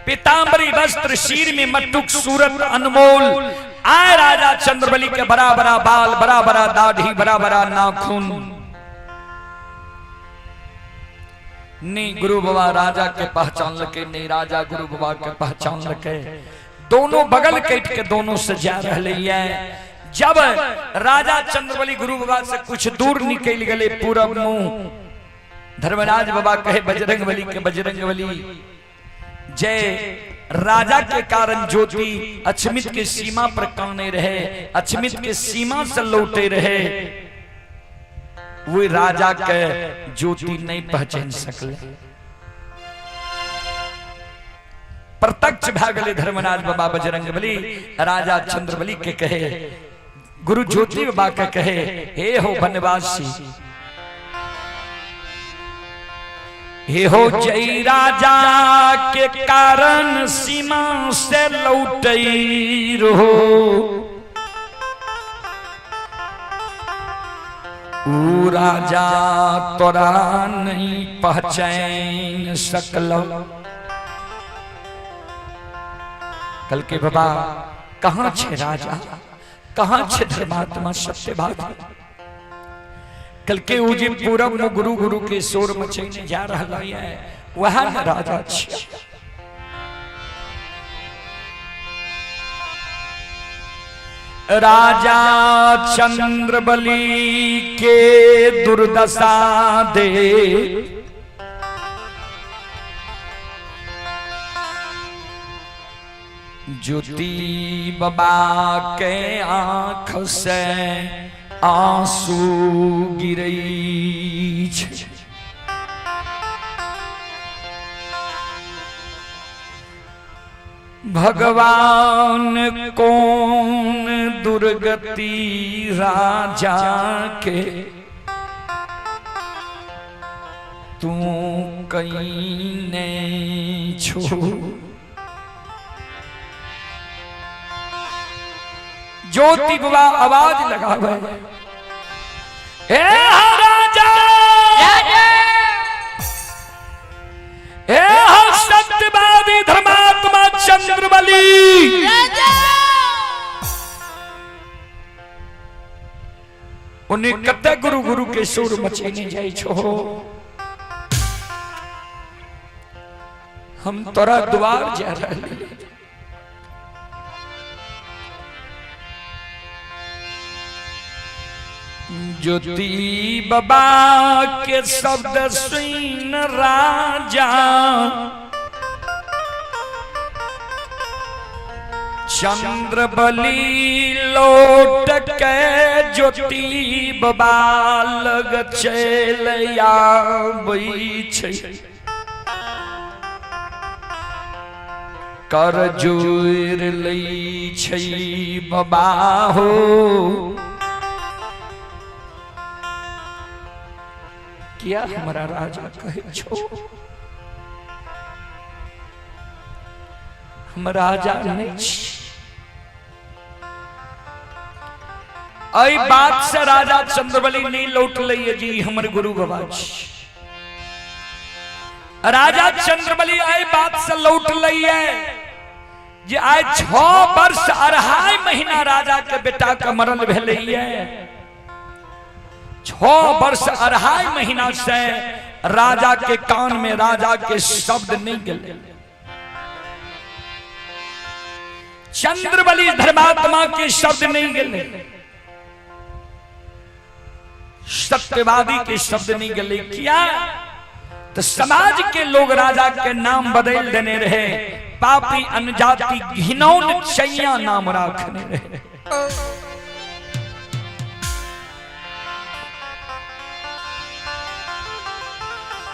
पीताम्बरी वस्त्र, सिर में मटुक, सूरत अनमोल। आए राजा चंद्रबली के बड़ा बड़ा बाल, बड़ा बड़ा दाढ़ी, बड़ा बड़ा नाखून। नहीं गुरु बाबा राजा के पहचान लके, नहीं राजा गुरु बाबा के पहचान लके। दोनों बगल कट के दोनों से जा रहे है। जब राजा चंद्रबली गुरु बाबा से कुछ दूर निकल गए पूरब मुंह, धर्मराज बाबा कहे बजरंग बली के, बजरंग बली जय राजा के कारण ज्योति अछमित के सीमा पर काने रहे, अछमित के सीमा से लौटे रहे, वो राजा के ज्योति नहीं पहचान सकले। प्रत्यक्ष भए गेलै धर्मराज बाबा बजरंग बली। राजा चंद्रबली के कहे, गुरु ज्योति बाबा के कहे, हे हो वनवासी, हे हो जय राजा के कारण सीमा से लौटई रहो, ऊ राजा तोरा नहीं पहचान सकलो। कल के बाबा कहाँ छे राजा? कहाँ छे धर्मात्मा सत्यवादी? कल के उ जे पूरब में गुरु गुरु के शोर मचैने जा रहा है, वह न राजा छे। राजा चंद्रबली के दुर्दशा दे ज्योति बाबा के आंख से आंसू गिरई छे। भगवान कौन दुर्गति राजा के तू कहीं नहीं छो। ज्योति बाबा आवाज लगावे, हे राजा, हे सत्यवादी धर्मात्मा चंद्रबली, उन्हें कते गुरु गुरु के सुर मचेने जाय छो, हम तोरा द्वार जा रहे। ज्योति बाबा के शब्द सुन राजा चंद्रबली लौट के ज्योति बाबा लग चल आबै छै, कर जोड़ लै छै बाबा हो। किया हमरा राजा कहै छो हम राजा नहीं छी? एहि बात से राजा चंद्रबली नहीं लौटलै जी हमर गुरु बाबा छी। राजा चंद्रबली एहि बात से लौटलै जे आइ 6 वर्ष 2.5 महीना राजा के बेटा के मरल भेलै। 6 वर्ष 2.5 महीना से राजा के कान में राजा के शब्द नहीं गेलै। चंद्रबली धर्मात्मा के शब्द नहीं गेलै, सत्यवादी के शब्द नहीं गेलै। किया तो समाज के लोग राजा के नाम बदल देने रहे, पापी अनजाति घिनौन चैया नाम राखने रहे।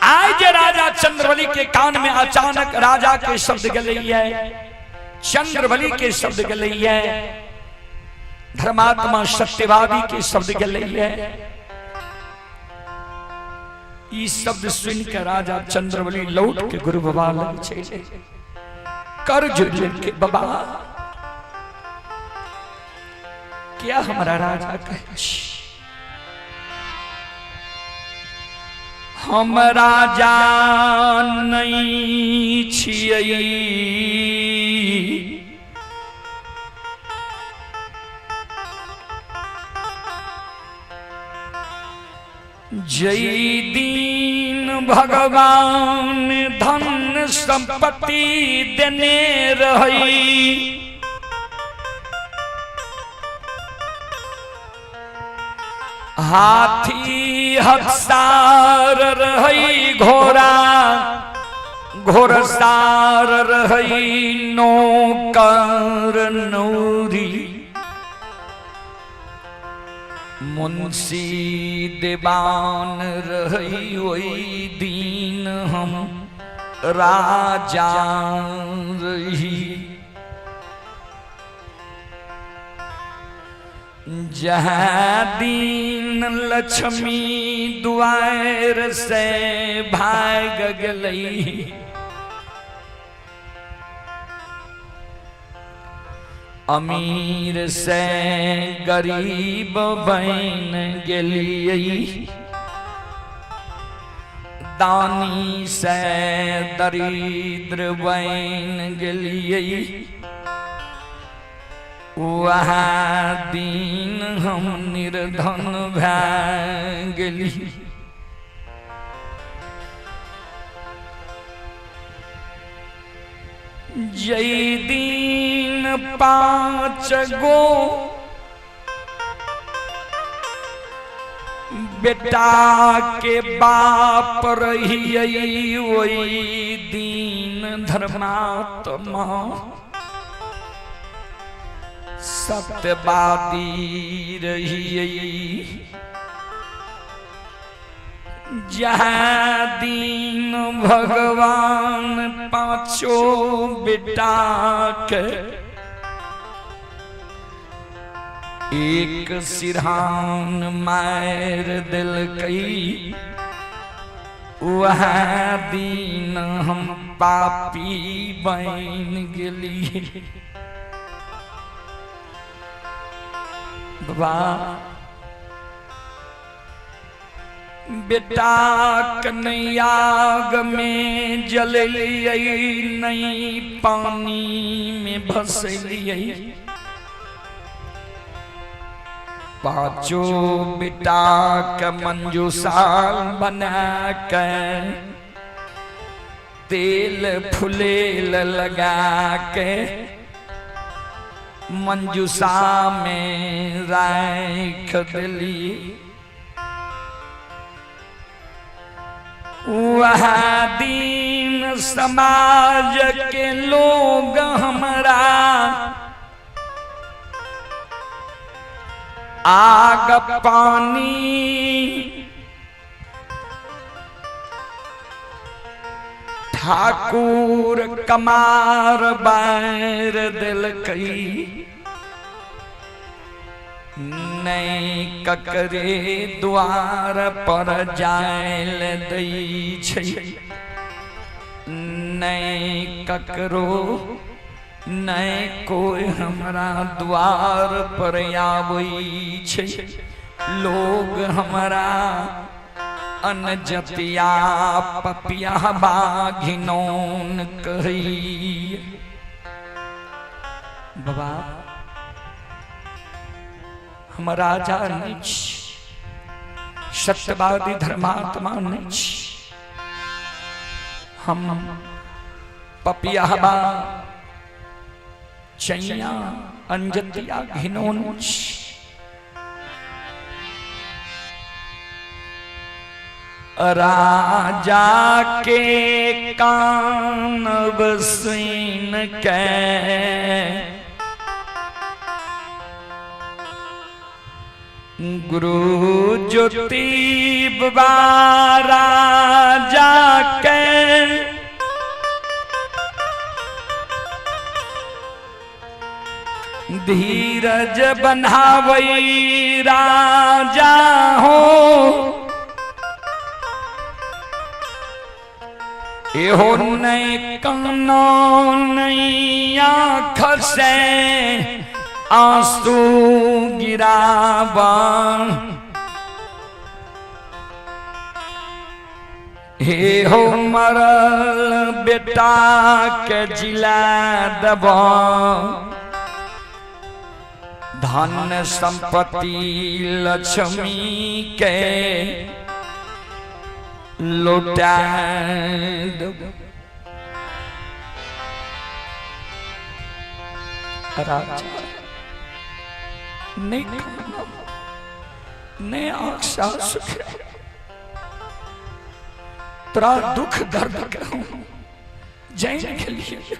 आज जे राजा चंद्रबली के कान में अचानक राजा के शब्द गेलै, चंद्रबली के शब्द गेलै, धर्मात्मा सत्यवादी के शब्द गेलै, ई शब्द सुन के राजा चंद्रबली लौट के गुरु बाबा लग चले, कर जुड़ के बाबा क्या हमारा राजा कहै छी? हम राजा नहीं छियै, जय दीन भगवान धन संपत्ति देने रही, हाथी हसार रही, घोड़ा घोड़सार रही, नौकर नौरी मुंशी देवान रही, ओहि दिन हम राजा रही। जहाँ दिन लक्ष्मी दुआर से भाग गेलै, अमीर से गरीब बन गेलियै, दानी से दरिद्र बन गेलियै, वएह दिन हम निर्धन भए गेली। जै दिन 5 गो बेटा के बाप रहियै ओहि दिन धर्मात्मा सत्यवादी रहियै। जहाँ दिन भगवान 5 बेटा के एक सिरहान मार दिलकै वह दिन हम पापी बन गेली। बाबा बेटा कन्याग में जलियै नहीं पानी में भसलियै। 5 बेटा के मंजूसाल बना के तेल फुलेल लगा के मंजूसा में राख दिली। वह दिन समाज के लोग हमरा आग पानी ठाकुर कमार बैर दिलकै नहीं ककरे द्वार पर जायल दै छै, नहीं ककरो नहीं कोई हमरा द्वार पर आबै छै। लोग हमरा अनजतिया पपिया बाघिनौन कहै। बाबा हम राजा नहीं छी, सत्यवादी धर्मात्मा नहीं छी, हम पपियाबा चैया अंजतिया घिनौन छी। राजा के कान सुन के गुरु ज्योति बाबा राजा के धीरज बनावई राजा हो। एहो नहीं कानो नहीं आँख से आंसू गिरावा। हे हो मरल बेटा के जिला दबा, धन संपत्ति लक्ष्मी के लौटा दबा। राजा नहीं खाना नहीं आंख सुख तोरा दुख दर्द कहूं जैन के लिए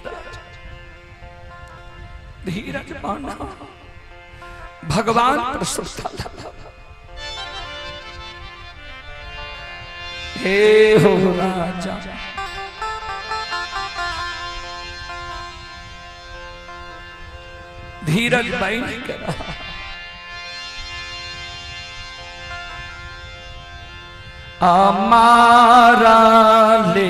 धीरज बाना भगवान पर सुरता। हे हो राजा धीरज बन कर हमारा ले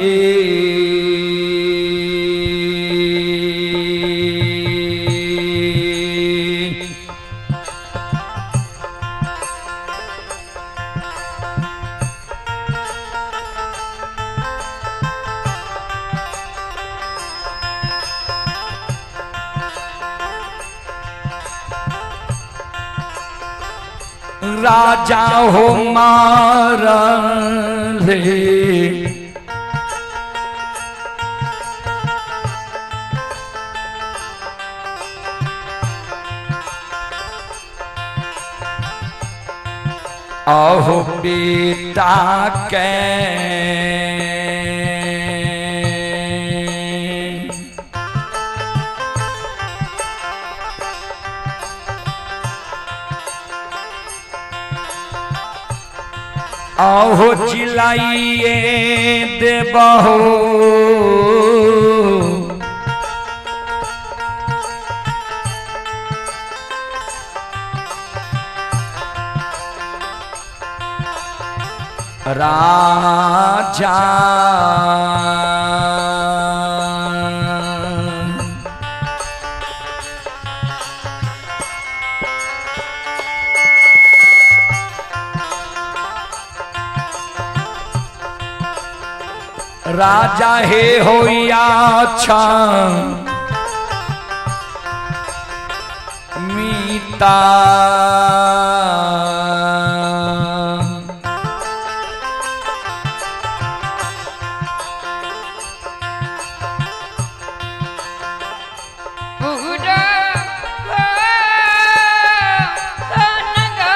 राजा हो मारले अहो बेटा के आहो चिल्लाइए देबहो राजा राजा हे होया अच्छा मीता पूरा नगर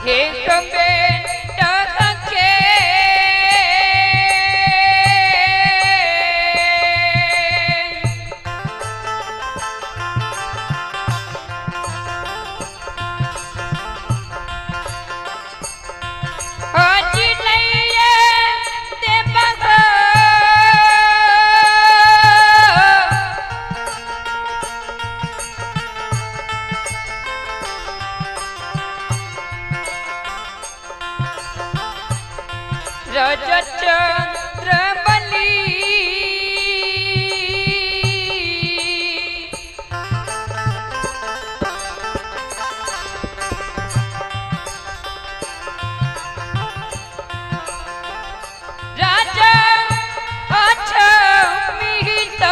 एक बेटा के आज लइए देबह रजचंद्र बली राजा अच्छा मिहित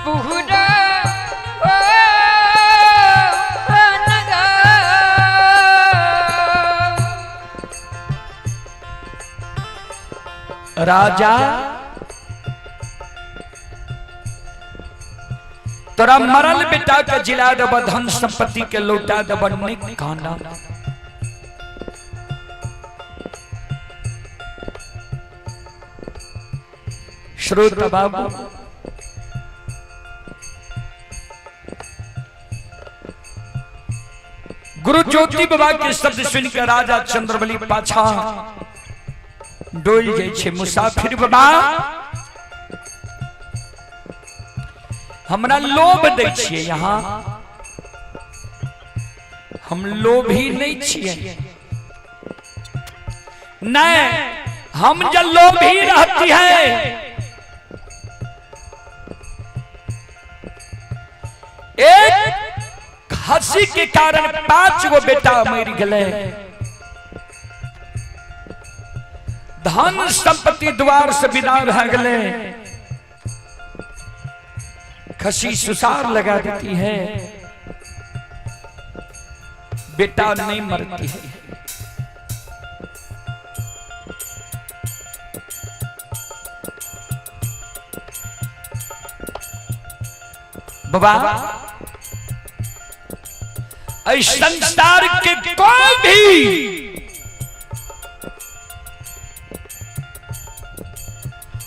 पूरा नगर राजा तोरा मरल बेटा के जिला देब धन संपत्ति के लौटा देब निक काना श्रोता बाबू गुरु ज्योति बाबा के शब्द सुनकर राजा चंद्रबली पाछा डोल जाइ छै। मुसाफिर बाबा हमरा लोभ दै छियै, यहाँ हम लोभी नहीं छियै। नहीं, हम जब लोभी रहती है एक खसी के कारण 5 गो बेटा मर गए, धन संपत्ति द्वार से विदा भऽ गए, खसी सुसार लगा देती है, बेटा नहीं मरती है। बाबा इस संसार के कोई भी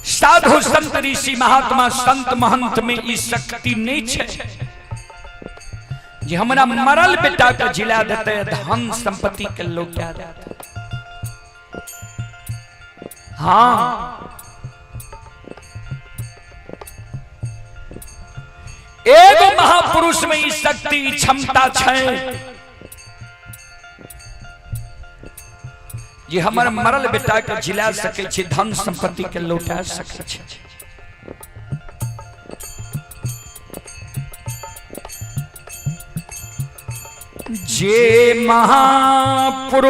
साधु संत ऋषि महात्मा संत महंत में ई शक्ति नहीं छे जे हमरा मरल बेटा के जिला देते, धन संपत्ति के लौटा देते। हाँ, एगो महापुरुष में ई शक्ति ई क्षमता छे जे हमर मरल बेटा के जिला सके छे, धन संपत्ति के लौटा सके छे। जे महापुरुष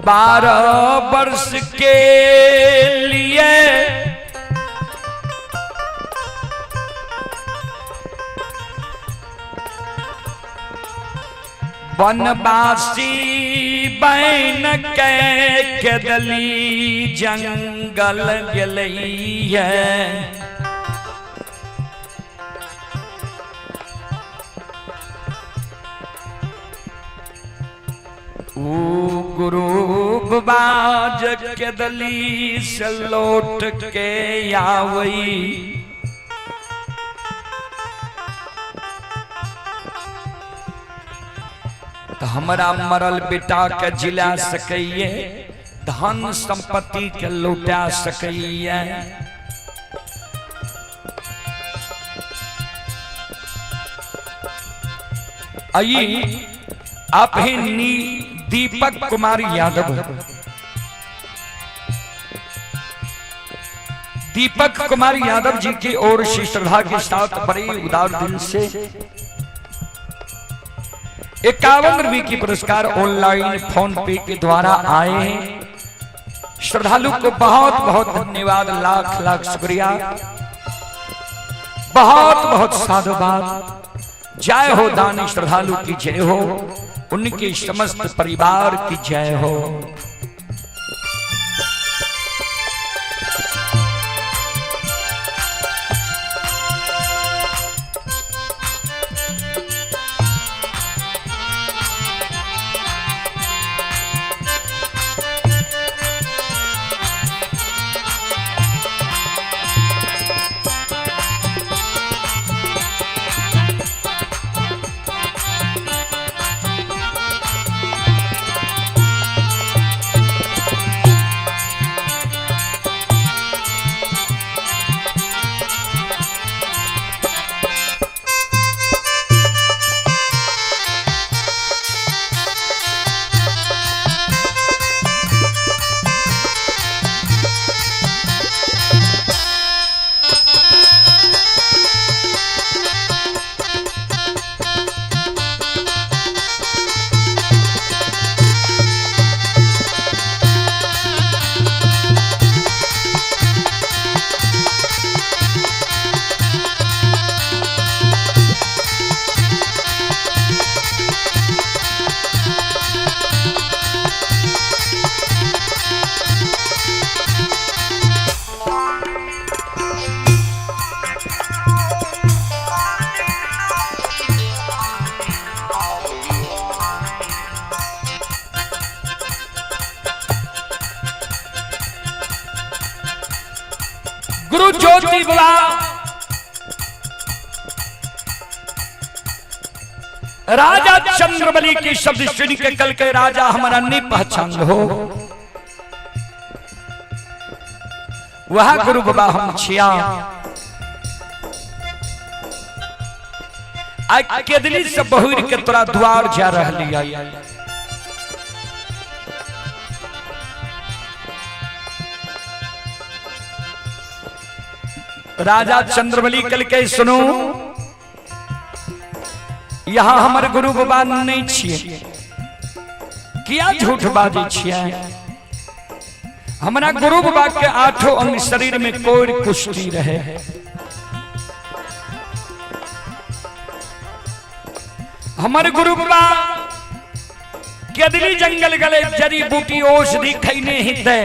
12 वर्ष के लिए वनवासी बन के केदली जंगल गेलैये, ऊ गुरु बाज केदली से लौट के आवई, तो हमरा मरल बेटा के जिला सकैये, धन संपत्ति के लौटा सकैये। आई आप ही नी दीपक कुमार यादव, दीपक कुमार यादव जी की ओर से श्रद्धा के साथ बड़े उदार दिल से 51 रुपये की पुरस्कार ऑनलाइन फोन पे के द्वारा आए हैं। श्रद्धालु को बहुत बहुत धन्यवाद, लाख लाख शुक्रिया, बहुत बहुत साधुवाद। जय हो दानी श्रद्धालु की जय हो, उनके समस्त परिवार की जय हो। गुरु ज्योति बाबा राजा चंद्रबली के शब्द सुन के कल के राजा हमारा नहीं पहचान हो, वह गुरु बाबा हम छिया। आई केदली से बहुर के तोरा द्वार जा रहली आई। राजा चंद्रबली कल के सुनो, यहाँ हमर गुरु बाबा नहीं छिए, किया झूठ बाजै छिए? हमरा गुरु बाबा के आठों अंग शरीर में कोई कुश्ती रहे। हमर गुरु बाबा केदली जंगल गले जड़ी बूटी औषधि खैने हिते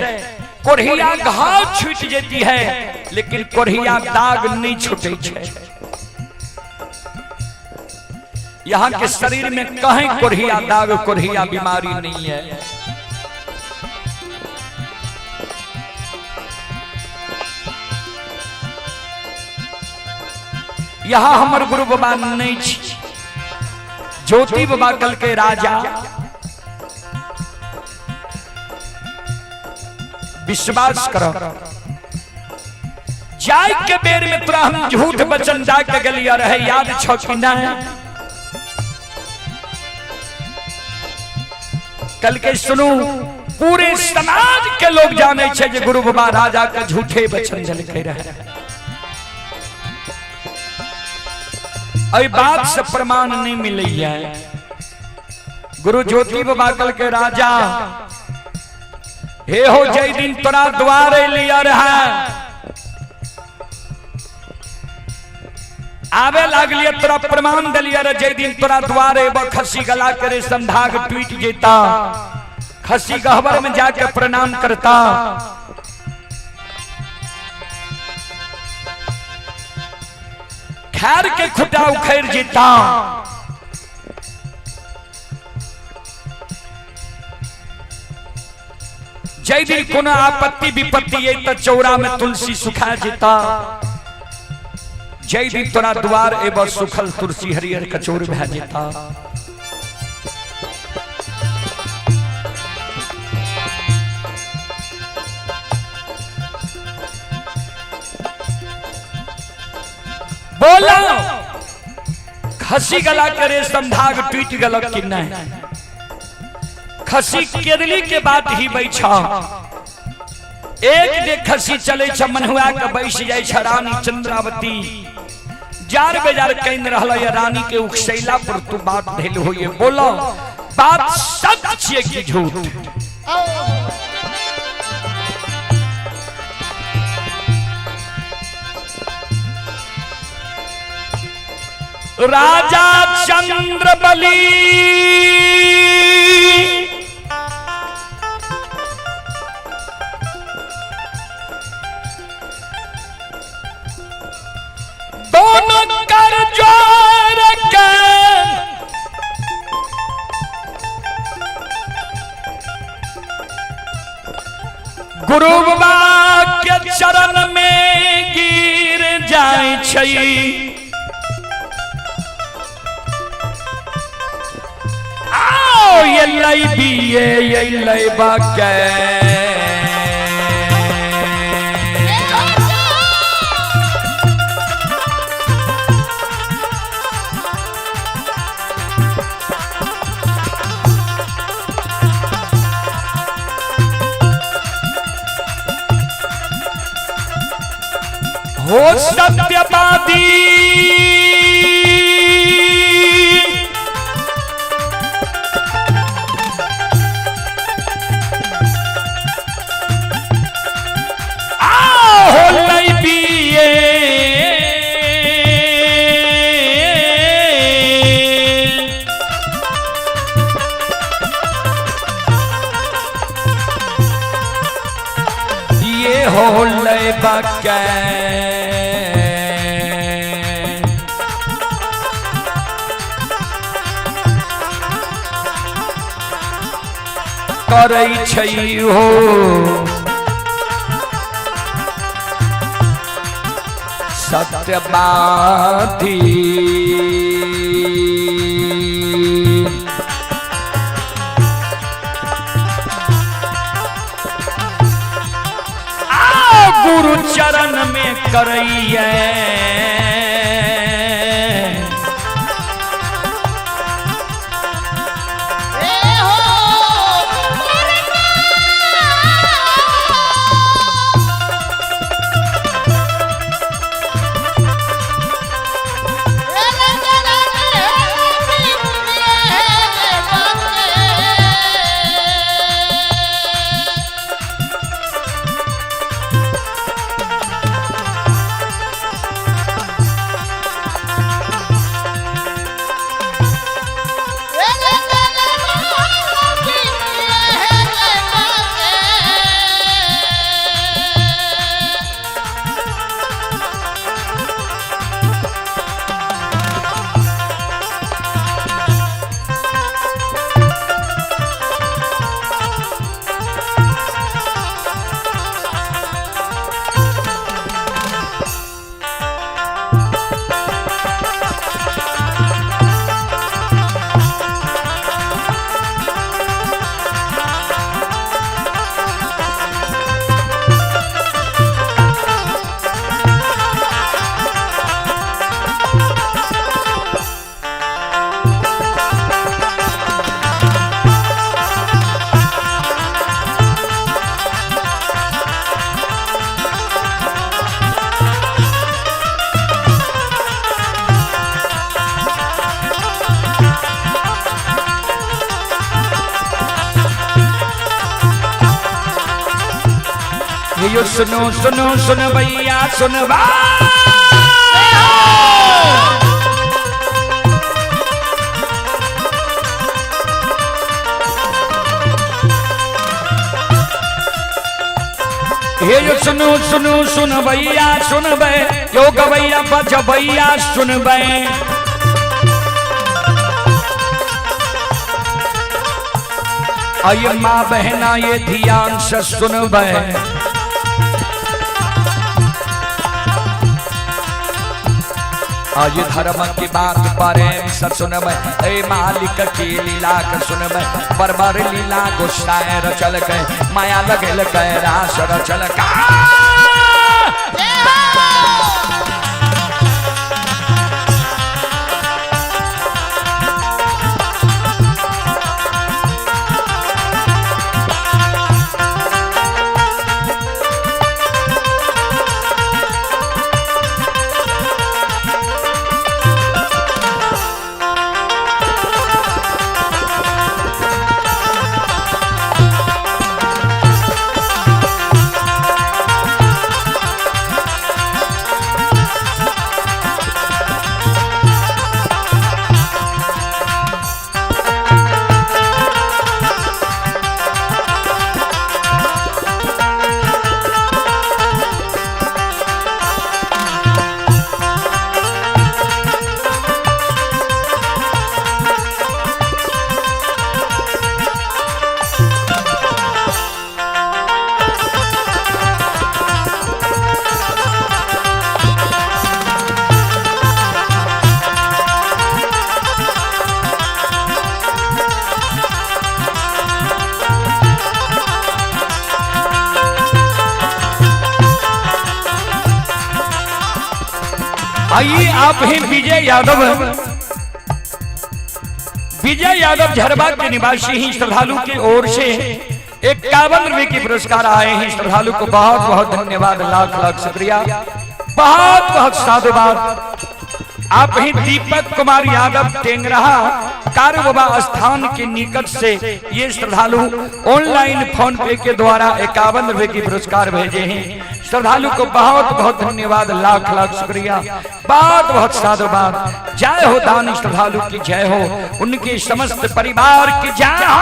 कोढ़िया घाव छूट जेती है, लेकिन कोढ़िया दाग नहीं छूटे छे। यहाँ के शरीर में कहीं कोढ़िया दाग कोढ़िया बीमारी नहीं है। यहाँ हमर गुरु बाबा नहीं छी। ज्योति बाबा कल के राजा विश्वास करो, जाय के बेर में तोरा हम झूठ वचन जा के गेलिया रहे, याद छौ कि नहीं? कल के सुनू, पूरे समाज के लोग जाने छे जे गुरु बाबा राजा के झूठे वचन देलकै रहे। एहि बात से प्रमाण नहीं मिलै है। गुरु ज्योति बाबा कल के राजा हे हो जय दिन तोरा द्वार लिया रहा आवे लागलिए तोरा प्रमाण दिलिया रे, जय दिन तोरा द्वारे ब खसी गला करे संधाग टूट जेता, खसी गहबर में जाके प्रणाम करता। खैर के खुटा उखैर जेता। जय दिन कोनो आपत्ति विपत्ति आई त चौरा में तुलसी सुखा जेता। जय दिन तोरा द्वार एब सुखल तुलसी हरियर कचौर भए जेता। बोला खसी गला करे संधाग टूट गलक कि नहीं? खसी केदली के बात ही बैठा, एक जे खसी चले छ मनहुआ के बैस जाय छ रानी चंद्रावती जार बेजार can रहल या रानी के उकसैला पर तू बात भेल होइए। बोलो बात सच छिए कि झूठ? राजा चंद्रबली दोनों कर जोर के गुरु बाबा के चरण में गिर जाय छै। आओ ये लई बिये ये लई बाके हो सत्यवादी आओ लई बिये ये हो लई बाके करै छै हो। सत्यवादी। आ गुरु चरण में करैये यो सुनो सुनो सुन भैया सुनवा। हे यो सुनो सुनो सुन भैया सुनबे, यो गवैया बजबैया सुनबे। आये माँ बहना ये ध्यान से सुनबे। आज धर्म की बात प्रेम से सुनबे, ए मालिक की लीला के सुनबे। बरबर लीला गुस्साए रचल के, माया लगल के रास रचल का। आइए आप हैं विजय यादव, विजय यादव झरबा के निवासी ही श्रद्धालु की ओर से 51 रुपए के पुरस्कार आए हैं। श्रद्धालु को बहुत बहुत धन्यवाद, लाख लाख शुक्रिया, बहुत बहुत साधुवाद। आप ही दीपक कुमार यादव टेंगराहा कारोबार स्थान के निकट से ये श्रद्धालु ऑनलाइन फोन पे के द्वारा 51 रुपए की पुरस्कार भेजे हैं। श्रद्धालु को बहुत बहुत धन्यवाद, लाख लाख शुक्रिया, बहुत बहुत साधुवाद। जय हो दानी श्रद्धालु की जय हो, उनके समस्त परिवार की जय हो।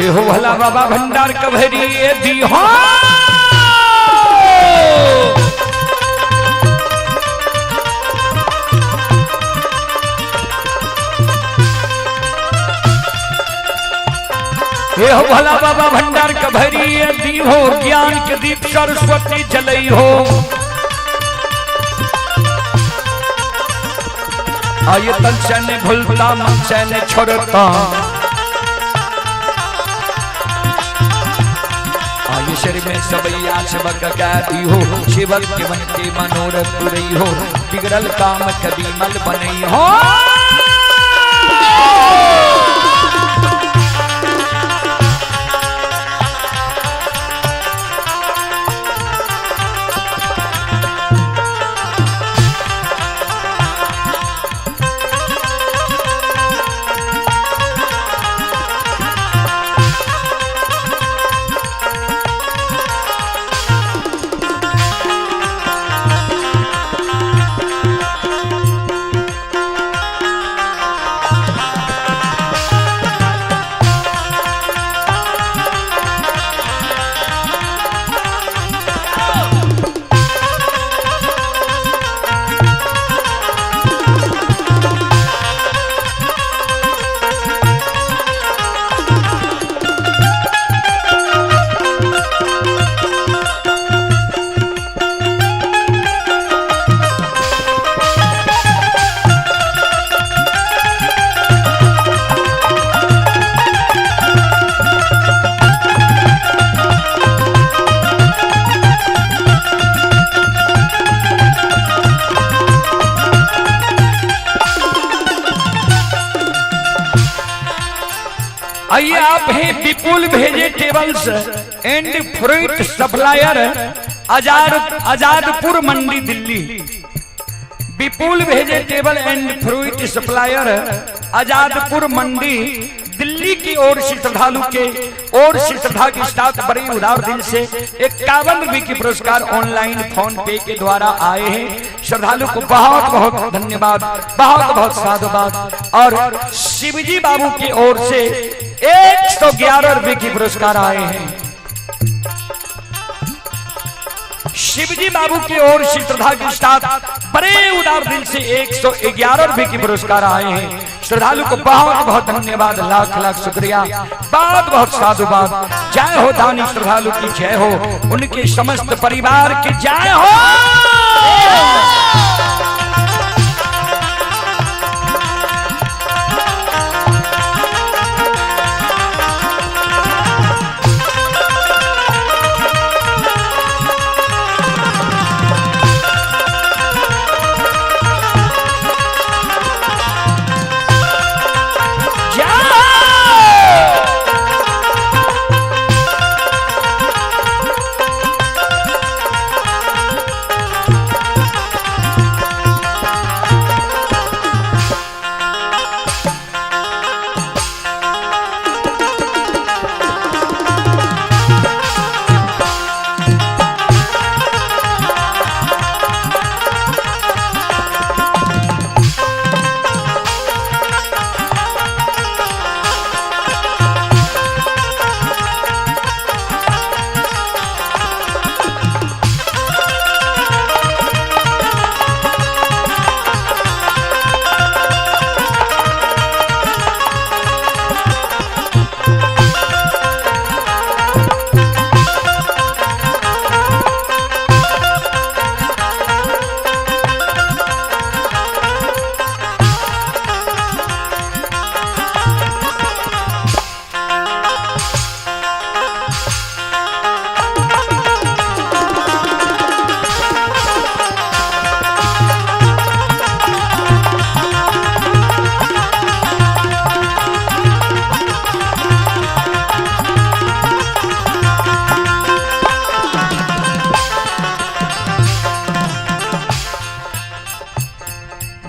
हे हो भला बाबा भंडार कभरी ये दी हो। हे हो भला बाबा भंडार कभरी ये दी हो, ज्ञान के दीप सरस्वती जलई हो। आये तन से नहीं भूलता, मन से नहीं छोड़ता। आये शरीर में सबैया सेवक गाती हो, सेवक के मन के मनोरथ पुरई हो, बिगड़ल काम कभी मल बनई हो। आइए आप हैं Vipul vegetables and fruit supplier, Azadpur Mandi Delhi. Vipul vegetable and fruit supplier, Azadpur Mandi Delhi की ओर से श्रद्धालु के ओर से श्रद्धा के साथ बड़े उदार दिल से 51 रुपए के पुरस्कार ऑनलाइन फोन पे के द्वारा आए हैं। श्रद्धालु को बहुत बहुत धन्यवाद, बहुत बहुत साधुवाद। और शिवजी बाबू की ओर से 111 रुपए के पुरस्कार आए हैं। शिवजी बाबू की ओर से श्रद्धा के साथ बड़े उदार दिल से 111 रुपए के पुरस्कार आए हैं। श्रद्धालु को बहुत बहुत धन्यवाद, लाख लाख शुक्रिया, बहुत बहुत साधुवाद। जय हो दानी श्रद्धालु की जय हो, उनके समस्त परिवार की जय हो।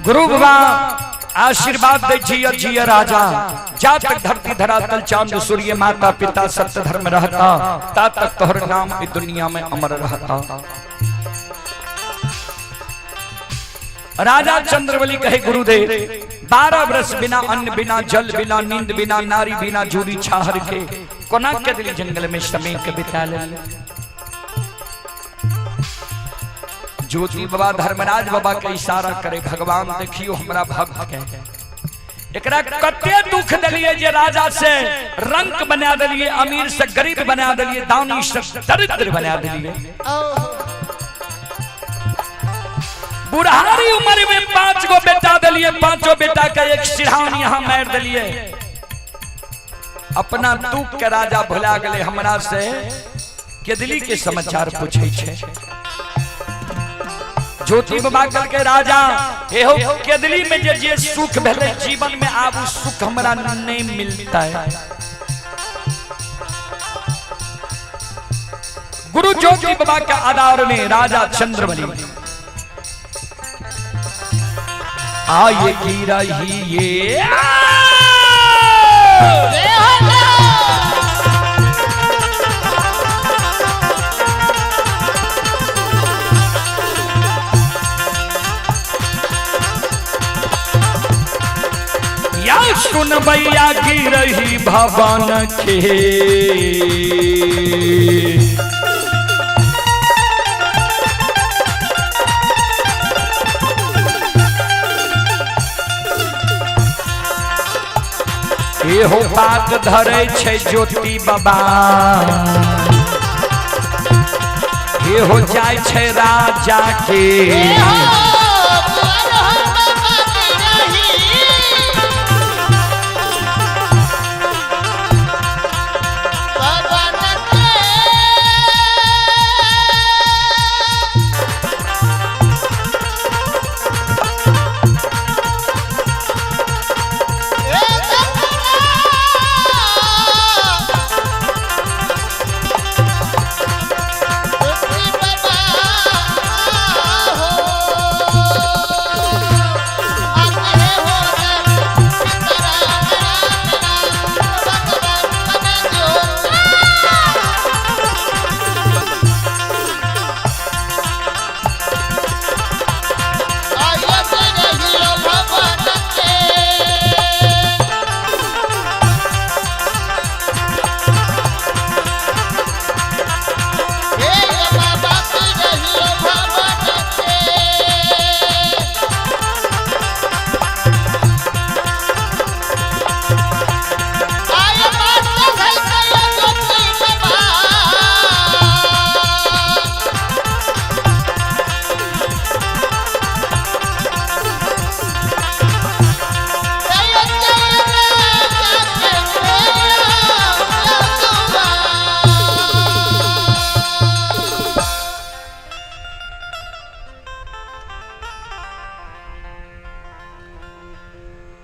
गुरु बाबा आशीर्वाद दे जिया जिया राजा, जा तक धरती धरातल चांद सूर्य माता पिता सत्य धर्म रहता, ता तक तोहर नाम इस दुनिया में अमर रहता। राजा चंद्रबली कहे गुरुदेव 12 वर्ष बिना अन्न बिना जल बिना नींद बिना नारी बिना जूरी छाहर के कोना केदली जंगल में समय के बिता लेलिए। ज्योति बाबा धर्मराज बाबा के इशारा करे, भगवान देखियो हमरा भक्त के एकरा कते दुख दिलिए जे राजा से रंक बना दिलिए, अमीर से गरीब बना दिलिए, दानी से दरिद्र बना दिलिए। बुढ़ारी उम्र में 5 गो बेटा दिलिए, 5 बेटा के एक सिरहान यहाँ मार दिलिए। अपना दुख के राजा भुला गए, हमरा से केदली के समाचार पूछे छे। ज्योति बाबा कल के राजा एहो केदली में जे जे सुख भेले जीवन में आब सुख हमरा नहीं मिलता है। गुरु ज्योति बाबा के आधार में राजा चंद्रबली आये की रही ये या सुन भैया की रही भवन के एहो बात धरे छे ज्योति बाबा, एहो जाय छे राजा के।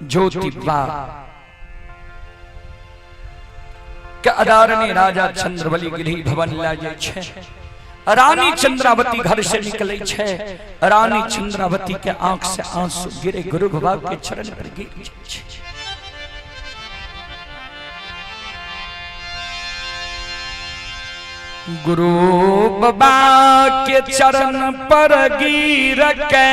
ज्योति के अदारणी राजा चंद्रबली गृह भवन ला जाय छे। रानी चंद्रावती घर से निकले छे। रानी चंद्रावती के आंख से आंसू गिरे, गुरु बाबा के चरण पर गिर जाय छे। गुरु बाबा के चरण पर गिर के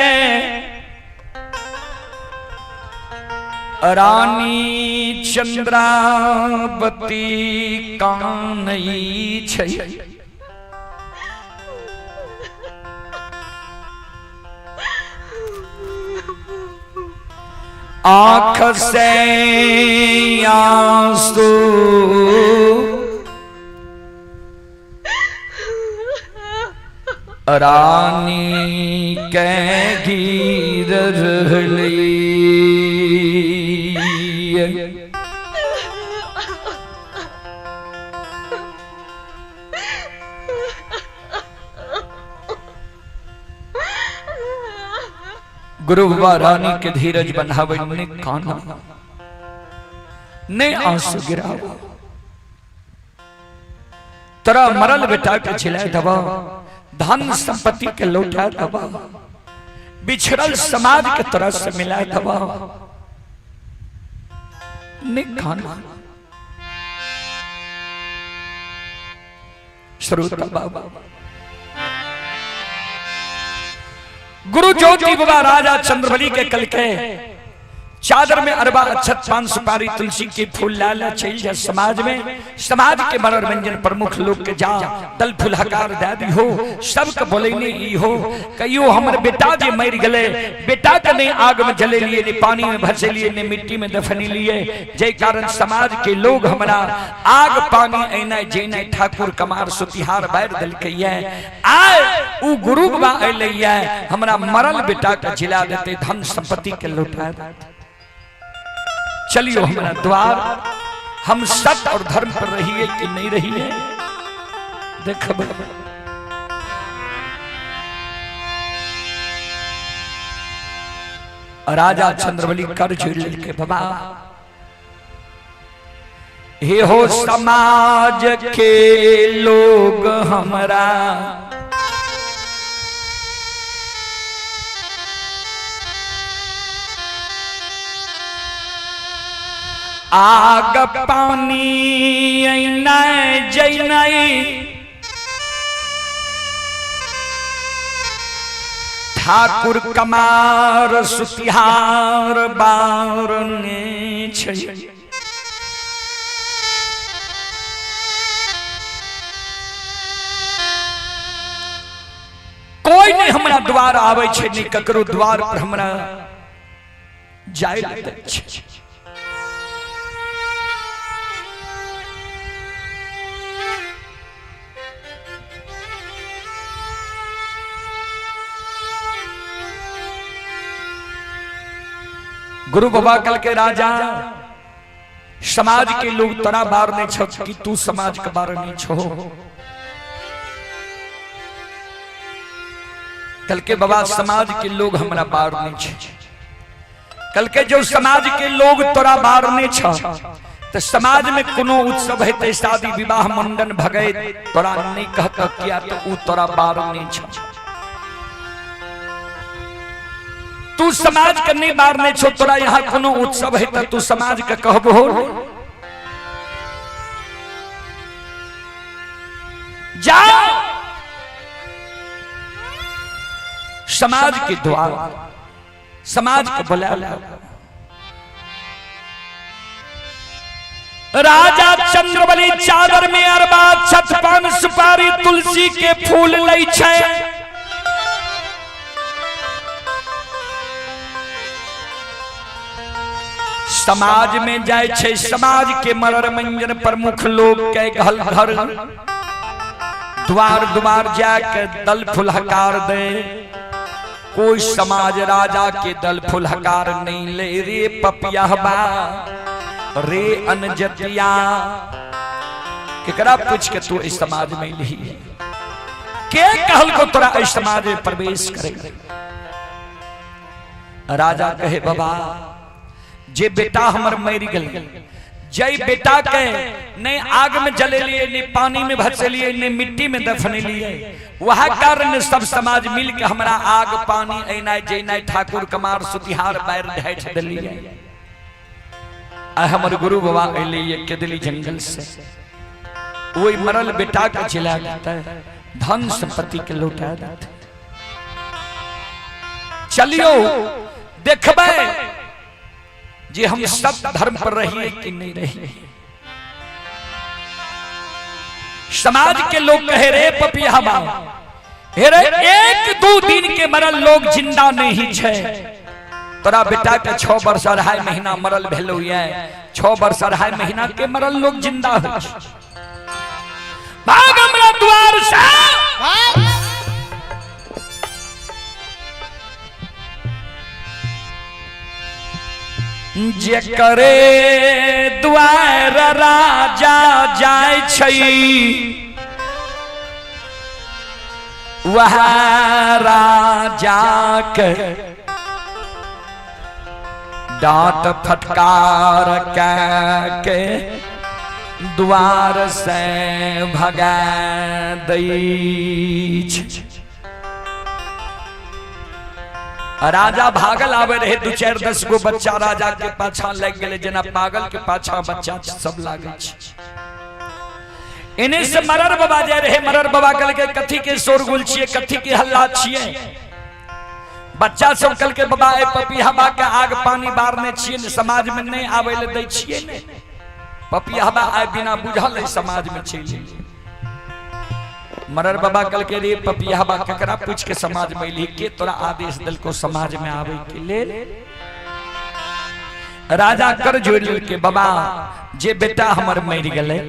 रानी चंद्रावती कानई छै। आंख से आंसू रानी के गिर रहली। गुरु बाबा रानी के धीरज बंधावे, ने काना ने आंसू गिरावा, तोरा मरल बेटा के छिला दबा, धन संपत्ति के लौटा दबा, बिछड़ल समाज के तरह से मिला दबा, ने काना। श्रोता बाबा गुरु ज्योति बाबा राजा चंद्रबली के कल के चादर में अरबा अक्षत पान सुपारी तुलसी के फूल लाल चल जा समाज में, समाज के मनोरंजन प्रमुख लोग के जा दल फुलहकार दादी हो, सबके बोलेने ई हो कहियो हमर बेटा जे मर गले, बेटा के नहीं आग में जले लिए, नहीं पानी में भसे लिए, नहीं मिट्टी में दफनी लिए, जय कारण समाज के लोग हमरा आग पानी ऐना जेना ठाकुर कमार सुतिहार बैर दलकै आय उ गुरु बाबा अइलै हमरा मरल बेटा के जिला देते, धन संपत्ति के लौटा देते। चलियो हमरा द्वार, हम सत्य और धर्म पर रहिए कि नहीं रहिए देखब। राजा चंद्रबली कर जोड़ लेलकै, बाबा हे हो समाज के लोग हमरा आग पानी ऐनाय जैनाय ठाकुर कमार सुतिहार बार ने छै। कोई नहीं हमरा द्वार आवे छै, नहीं ककरो द्वार पर हमरा जाय लए दै छै। गुरु बाबा कल के राजा समाज के लोग तोरा बार नहीं छो कि तू समाज के बार नहीं छो। कल के बाबा समाज के लोग हमरा बार नहीं छे। कल के जो समाज के लोग तोरा बार नहीं छो तो समाज में कोनो उत्सव हेतै, शादी विवाह मुंडन भगै तोरा नहीं कहत किया तो उ तोरा बार नहीं छो। तू समाज के नहीं बारने छो, तोरा यहाँ कोनो उत्सव है तो तू समाज के कहबो जा समाज के द्वार समाज के बुला ला। राजा चंद्रबली चादर में अरबा छत पान सुपारी तुलसी के फूल लै छै। समाज में जाय छै, समाज के मरर मंजन प्रमुख लोग के घर घर द्वार द्वार जाके दल फुलहकार दे। कोई समाज राजा के दल फुलहकार नहीं ले रे पपियाहबा रे अनजतिया, केकरा पूछ के तू इस समाज में ली, के कहल को तोरा इस समाज में प्रवेश करे। राजा कहे बाबा जे बेटा हमर मर गेल, जय बेटा के नहीं आग में जले लिए, नहीं पानी में भसे लिए, नहीं मिट्टी में दफने लिए, वह कारण सब समाज मिल के हमरा आग पानी ऐनाय जैनाय ठाकुर कमार सुतिहार बैर ढैठ दिलिए। आ हमर गुरु बाबा अइले केदली जंगल से, वही मरल बेटा के जिला देता है, धन संपत्ति के लौटा देता। चलियो देखबे जे हम सब धर्म पर रहिए कि नहीं रहिए। समाज के लोग कहे रे पपिया बा, हे रे एक दू दिन के मरल लोग जिंदा नहीं छे। तोरा बेटा के 6 वर्ष 2.5 महीना मरल भेलो ये, 6 वर्ष 2.5 महीना के मरल लोग जिंदा हो। भाग हमरा द्वार से। जे करे द्वार राजा जाय छै वह राजा के डांट फटकार के द्वार से भगा दै छै। राजा भागल आवे रहे, 2 4 10 गो बच्चा राजा के पाछा लग गए, जेना पागल के पाछा बच्चा सब लागे छै। इन्हें से मरर बाबा जाय रहे, मरर बाबा कहलकै कथी के शोरगुल छियै, कथी के हल्ला छियै। बच्चा सब कल के बाबा ए पपिहबा के आग पानी बारने छियै ने, समाज में नहीं आवे ले दै छियै ने। पपिहबा आए बिना बुझल है समाज में चलि। मरर बाबा कल के रे पपिहबा ककरा पूछ के समाज में अयली, के तोरा आदेश देलको समाज में आवे के लेल? राजा कर जोड़ के बाबा जे बेटा हमर मरि गेलै,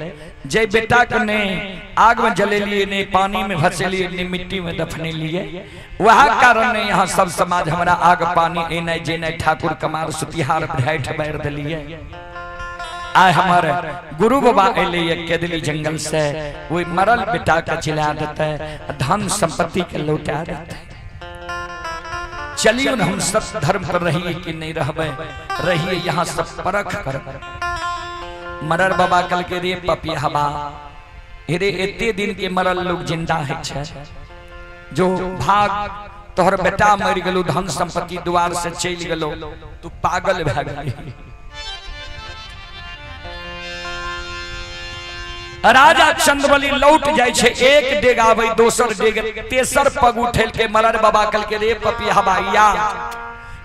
जे बेटा के ने आग में जलेलिए, ने पानी में भसेलिए, ने मिट्टी में दफनेलिए, वह कारण ने यहाँ सब समाज हमरा आग पानी एने जेने ठाकुर कमार सुतिहार भैठ बैर दिलिए। आय हमर गुरु बाबा अयलै केदली जंगल से, वही मरल बेटा के जिला देते, धन संपत्ति के लौटा देते। चलियो न हम सब धर्म पर रहिए कि नहीं रहबे, रहिए यहाँ सब परख कर। मरर बाबा कल के रे पपिहबा, रे एते दिन के मरल लोग जिंदा है छे, जो भाग तोहर बेटा मर गेलो, धन संपत्ति द्वार से चलि गेलो, तू पागल भए गेली। राजा चंद्रबली लौट जाय छे, एक डेग आवे दोसर डेग तेसर पग उठेल के मरर बाबा कल के रे पपिहबा या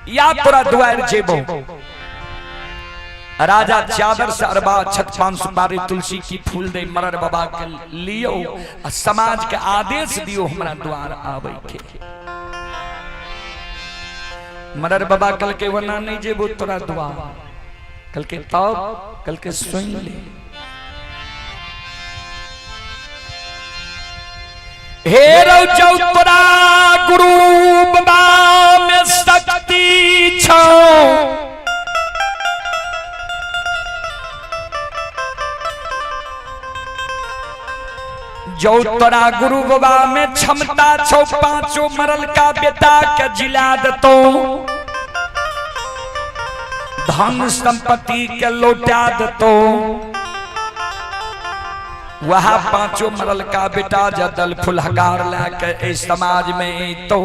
या तोरा द्वार जेबो। राजा चादर से अरबा छत पान सुपारी तुलसी की फूल दे मरर बाबा के लियो आ समाज के आदेश दियो हमरा द्वार आवे के। मरर बाबा कल के वना नहीं जेबो तोरा द्वार, कल के तब कल के सुन ले। हे रौ चौतरा गुरु बाबा में शक्ति छौ, जो तोरा गुरु बाबा में क्षमता छौ, पांचों मरल का बेटा के जिला देतो, धन संपत्ति के लौटा देतो। वह पांचों मरल का बेटा जदल फुलहकार लाके इस समाज में तो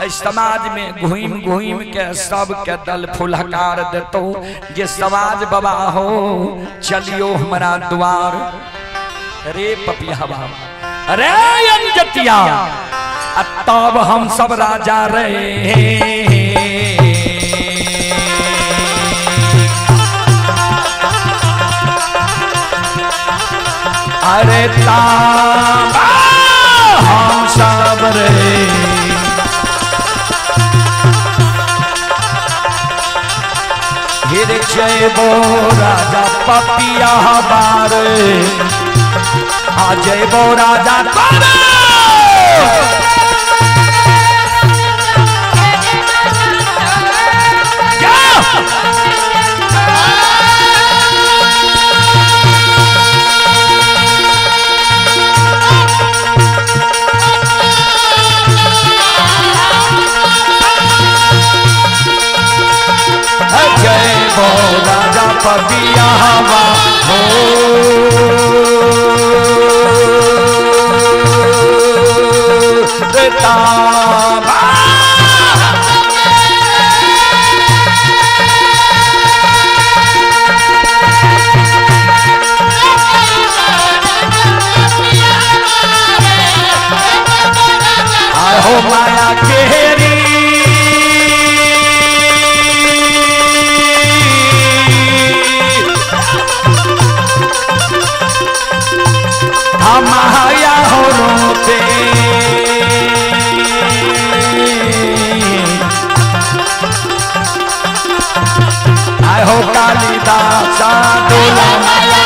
इस समाज में घूम घूम के सब के दल फुलहकार देतो, जे समाज बाबा हो चलियो हमारा द्वार। रे पपिया अरे अंजतिया, तब हम सब राजा रहे। अरे ताब हम सब रे हिर जयबो राजा पपिया बारे, आ जयबो राजा बारे। जय राजा पपिया हो हो माया केरी माया हो रोते, आय हो कालिदासा डोला माया।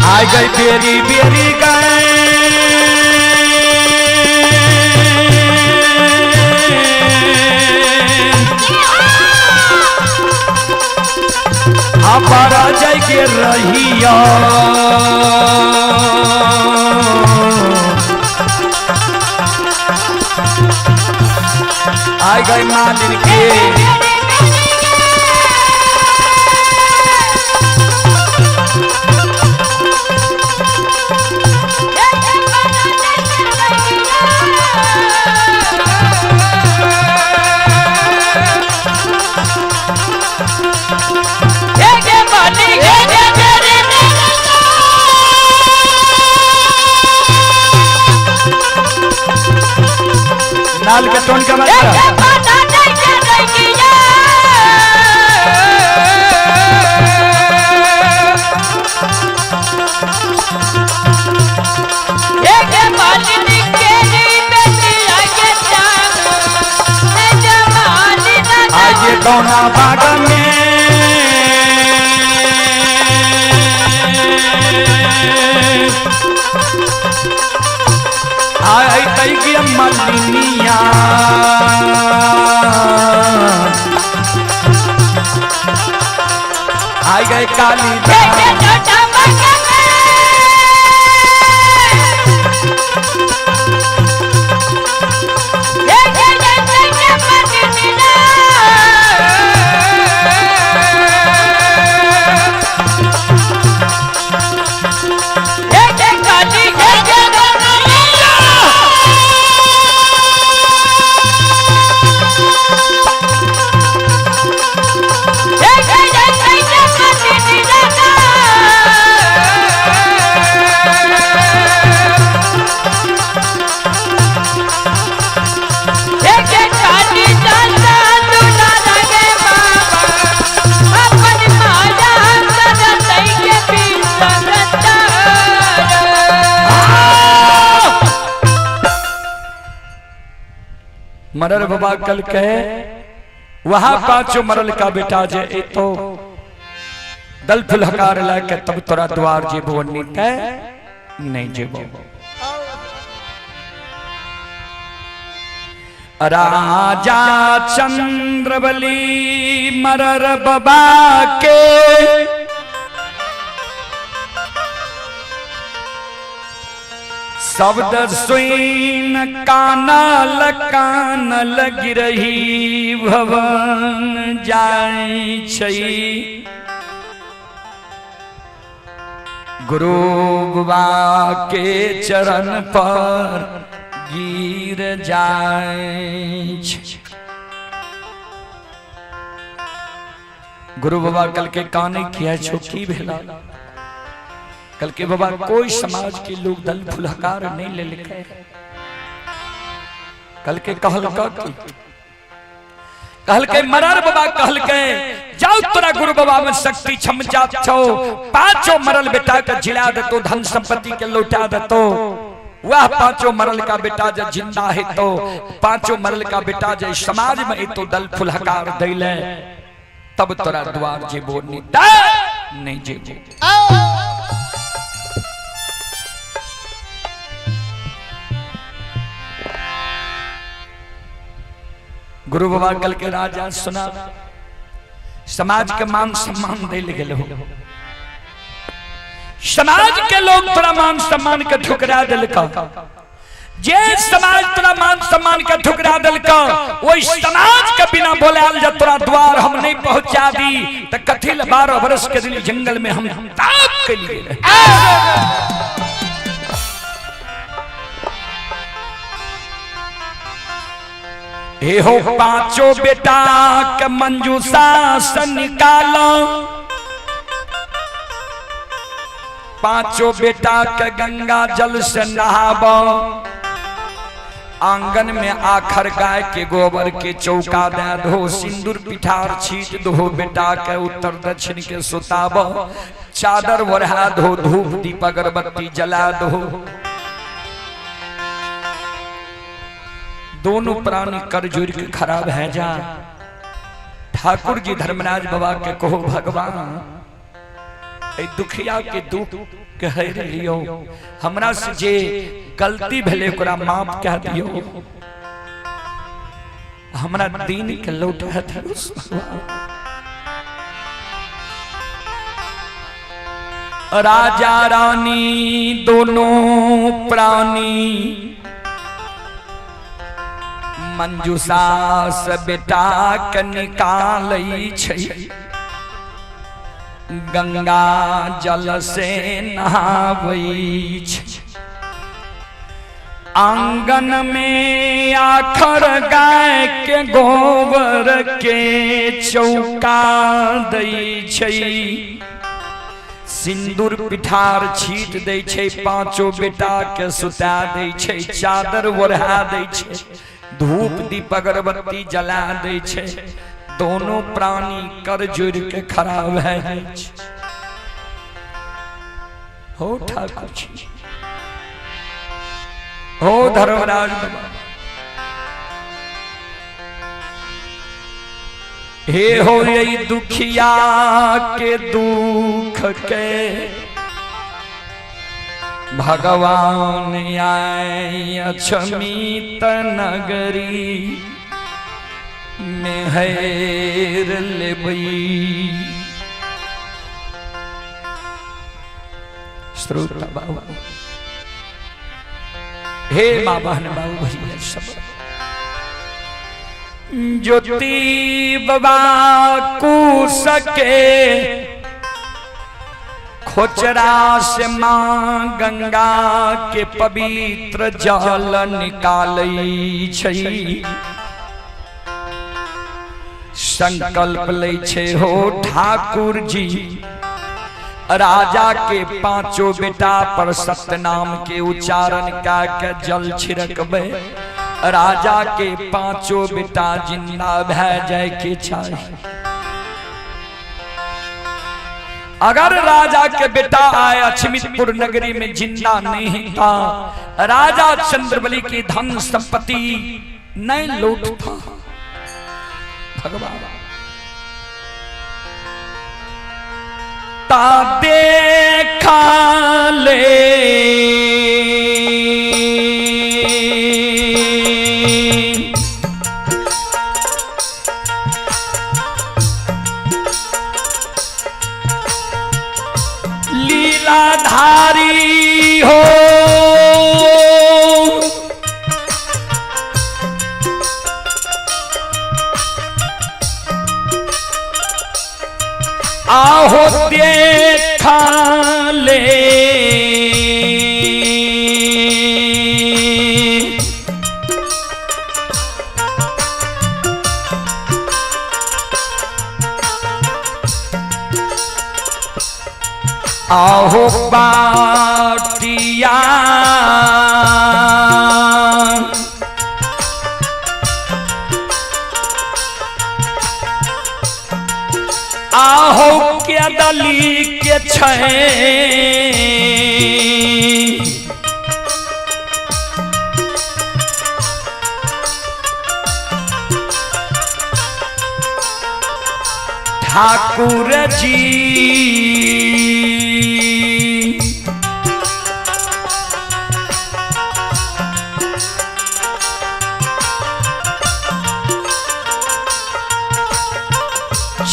आई गई बेरी बेरी गए हमारा जय के रहिया। आय गए मालिन के नाल के टोन के मात्रा। आगे कौना बाग में आय तई की मलिनिया आई गए काली मरल बाबा कल कहे वहां पांचों मरल का बेटा जे ए तो दल फुलहकार लाके तब तोरा द्वार जेबो नहीं ते नहीं जेबो। राजा चंद्रबली मरर बाबा के शब्द सुन कानल कानल गिरही भवन जाय छै। गुरु बाबा के चरण पर गिर जाय छै। गुरु बाबा कल के काने किया छो की भेला? कल के बाबा कोई समाज के लोग दल फुलहकार नहीं ले लिखे। कल के कहल का की कहल के मरर बाबा कहल के जाओ तोरा गुरु बाबा में शक्ति क्षम जात छो, पांचों मरल बेटा के जिला देतो, धन संपत्ति के लौटा देतो। वह पांचों मरल का बेटा जब जिंदा है तो पांचों मरल का बेटा जब समाज में तो दल फुलहकार दैले तब तोरा द्वार जेबो नहीं नहीं जेबो। गुरु बाबा कल के राजा सुना समाज के मान सम्मान दे गेल हो। समाज के लोग तोरा मान सम्मान के ठुकरा दिलका। जे समाज तोरा मान सम्मान के ठुकरा दिलका वही समाज के बिना बोलायल जा तोरा द्वार हम नहीं पहुंचा दी त कथिल 12 वर्ष के दिन जंगल में हम ताप के लिए रहे। हे हो पांचों बेटा के मंजूषा से निकालो, पांचों बेटा के गंगा जल से नहाबो, आंगन में आखर गाय के गोबर के चौका दे दो, सिंदूर पिठार छीट दो, बेटा के उत्तर दक्षिण के सुताबो, चादर ओढ़ा दो, धूप दीप अगरबत्ती जला दो। दोनों प्राणी कर जोड़ के खराब है जा। ठाकुर जी धर्मराज बाबा के कहो भगवान दुखिया के दुख के हर लियो, हमरा से जे गलती भेले ओकरा माफ कह दियो, हमरा दीन के लौटा दियो। राजा रानी दोनों प्राणी मंजूषा से बेटा के निकालै छै, गंगा जल से नहाबै छै। आंगन में आखर गाय के गोबर के चौका दै छै, सिंदूर पिठार छीट दै छै, पांचों बेटा के सुता दै छै, चादर ओढ़ा दै छै, धूप दीप अगरबत्ती जला दै छै। दोनों प्राणी कर जोड़ के खड़ा भए जाइ छै। हो ठाकुर जी, हो धर्मराज बाबा, हे हो यही दुखिया के दुख के भगवान आए अक्षमित नगरी में हैर लेबई। श्रोता बाबू, हे माँ बहन बाबू भैया सब, ज्योति बाबा कू सके खोचरा से माँ गंगा के पवित्र जल निकालै छै, संकल्प लै छै हो ठाकुर जी राजा के पांचों बेटा पर सत्यनाम के उच्चारण का के जल छिड़कबे, राजा के पांचों बेटा जिंदा भए जाय के चाही। अगर राजा के बेटा आए अचमितपुर नगरी में जिंदा नहीं था, राजा चंद्रबली की धन संपत्ति नहीं लौटता। भगवान ता देखा ले लीलाधारी हो, आहो देखा ले आहो बाटिया आहो के दली के छै, ठाकुर जी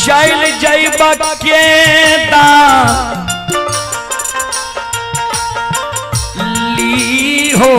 चल जैब के ली हो,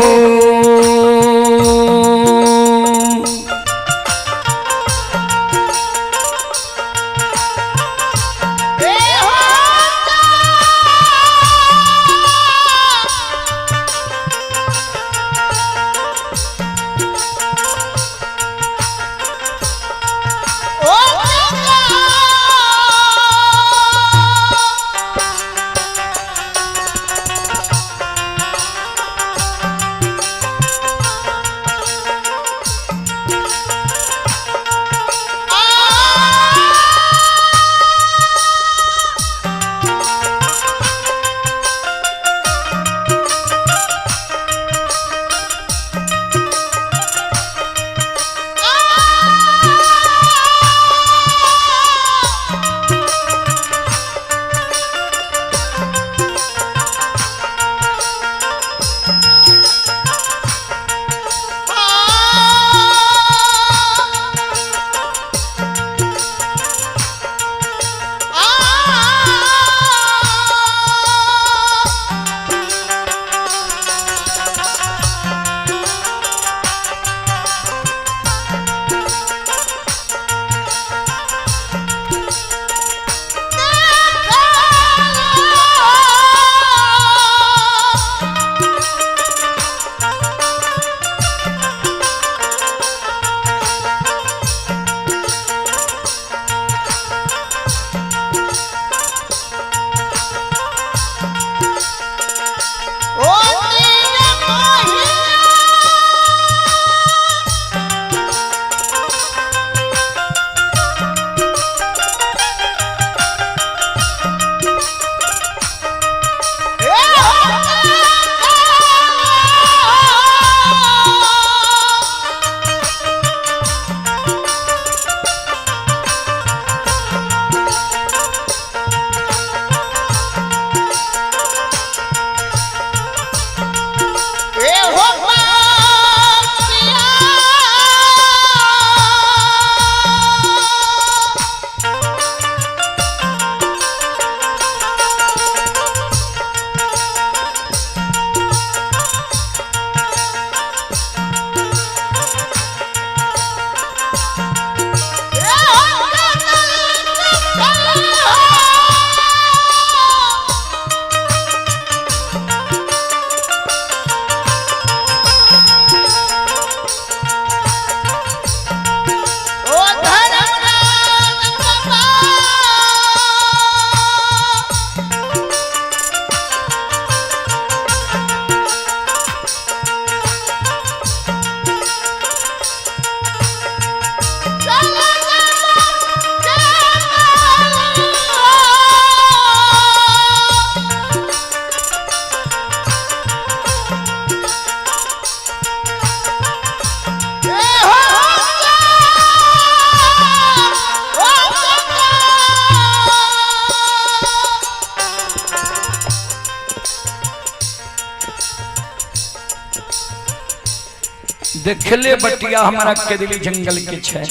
देखले बटिया हमारा केदली जंगल के छै,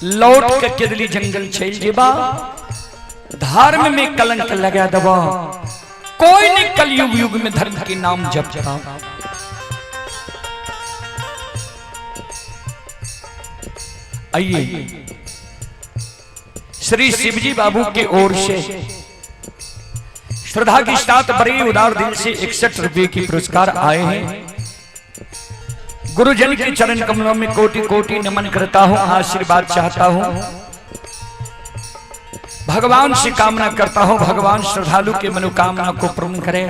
लौट के केदली जंगल चल जेबा, धर्म में कलंक लगा दबा। कोई नहीं कलयुग युग में धर्म के नाम जपता। आइए श्री शिवजी बाबू के ओर से श्रद्धा के साथ बड़े उदार दिल से 61 रुपए की पुरस्कार आए हैं। गुरुजन के चरण कमलों में कोटि कोटि नमन करता हूं, आशीर्वाद चाहता हूं, भगवान से कामना करता हूं, भगवान श्रद्धालु के मनोकामना को पूर्ण करे।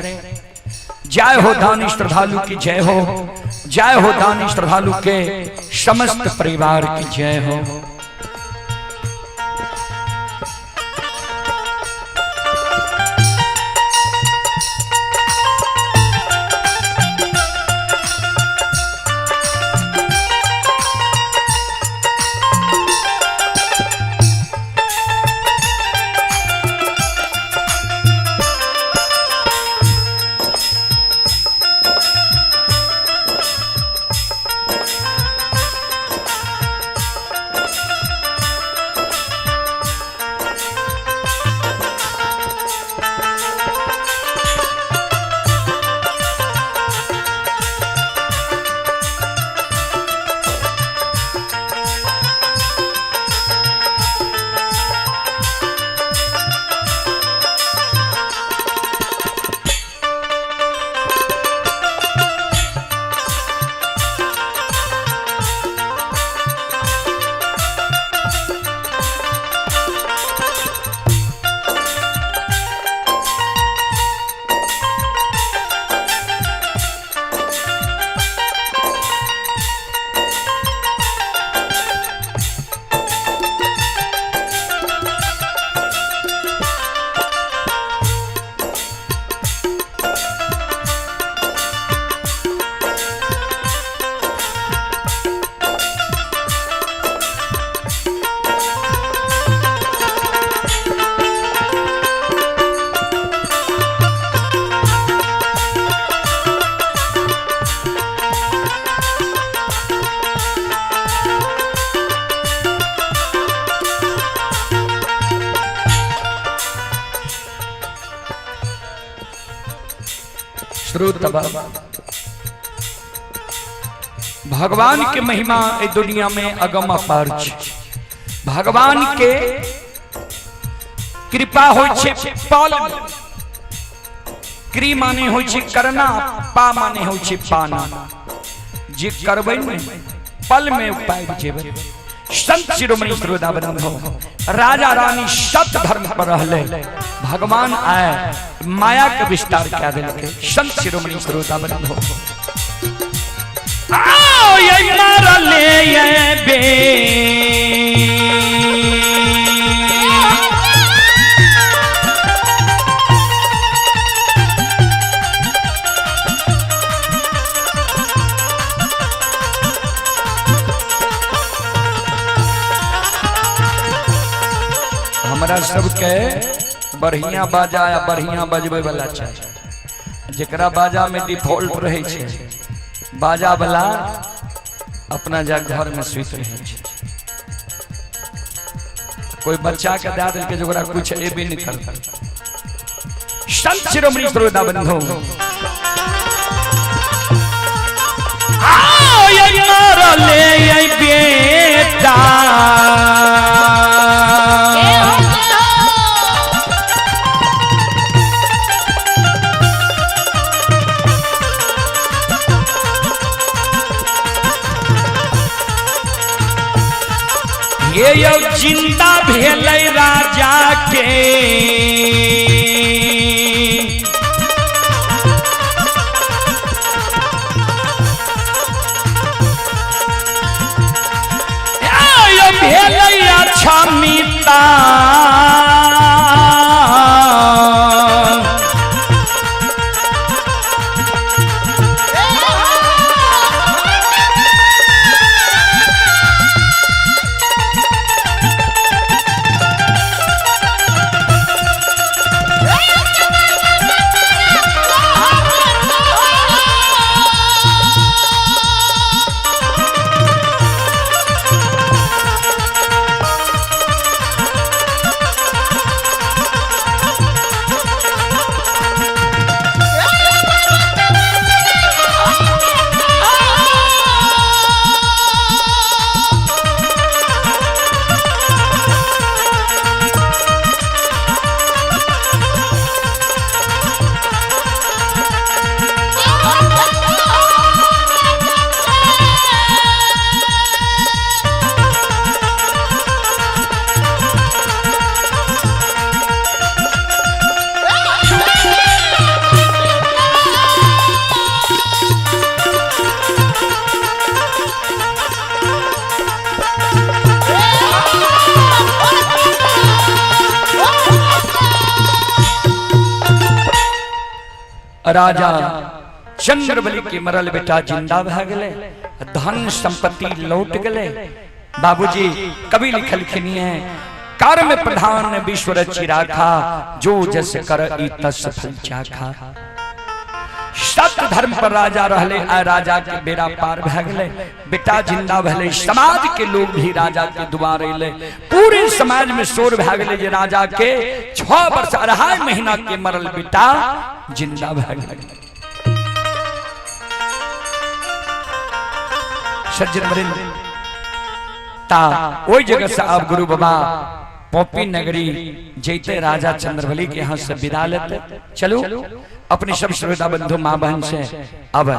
जय हो दानी श्रद्धालु की जय हो, जय हो दानी श्रद्धालु के समस्त परिवार की जय हो। श्रोतबा भगवान के महिमा ए दुनिया में अगम अपार छै। भगवान के कृपा होइ छै पल में। क्री माने होइ छै करना, पा माने होइ छै पाना। जे करबै ने पल में पाबि जेबै। संत शिरोमणि श्रोताबंधु हो, राजा रानी सत धर्म पर रहले, भगवान आए माया के विस्तार कए देलकै। संत शिरोमणि श्रोताबंधु हो, आओ ये मारले ये बे हमरा सबके बढ़िया बाजा या बढ़िया बजबे वाला चाहिए। जेकरा बाजा में डिफॉल्ट रहे छै, बाजा वाला अपना जा घर में सुति रहे छै। कोई बच्चा के दे देलकै जे ओकरा कुछ एबे नहीं करतै। संत शिरोमणि श्रोता बंधु, आओ ये मरले ये बेटा, ये यौ चिंता भेलै राजा के, ए यौ भेलै क्षमिता, राजा चंद्रबली के मरल बेटा जिंदा भए गेलै, धन संपत्ति लौट गेलै। बाबूजी कवि लिखलखिन है, कर्म प्रधान विश्व रचि राखा, जो जस कर ई तस फल चाखा। सत्य धर्म पर राजा रहले, आ राजा के बेड़ा पार भए गेलै, बेटा जिंदा भेलै, समाज के लोग भी राजा के दुआर अयलै, पूरे समाज में शोर भए गेलै जे राजा के 6 वर्ष 2.5 महीना के मरल बेटा जिंदा भए गेलै। सज्जन वृंद, ता ओहि जगह से अब गुरु बाबा पॉपी नगरी जैते राजा चंद्रबली के यहाँ से विदा लेते। चलो अपने सब श्रोता बंधु माँ बहन से अब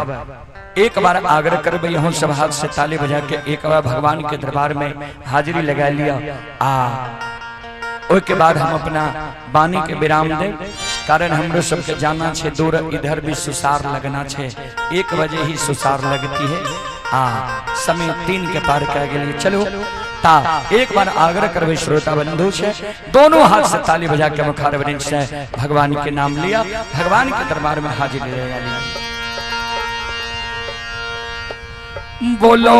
एक बार आग्रह करबे, यहाँ सब हाथ से ताली बजा के एक बार भगवान के दरबार में हाजिरी लगा लिया। आ ओहि के बाद हम अपना वाणी के विराम दे, कारण हमरो सबके जाना छे दूर, इधर भी सुसार लगना छे, 1 बजे ही सुसार लगती है, आ समय 3 के पार कर गेलिए। चलो ता एक बार आग्रह करबे श्रोता बंधु से, दोनों हाथ से ताली बजा के मुखार वृंद से भगवान के नाम लिया, भगवान के दरबार में हाजिरी लगा लिया। बोलो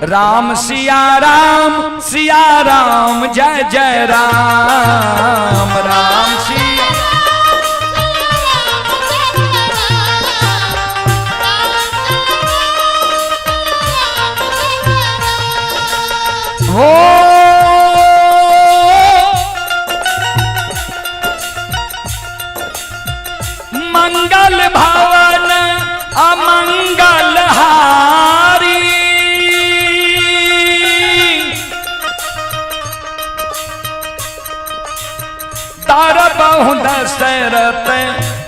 राम सिया राम सिया राम जय जय राम राम सिया। हो मंगल भवन अमंगल हारी, तार बहु दशरथ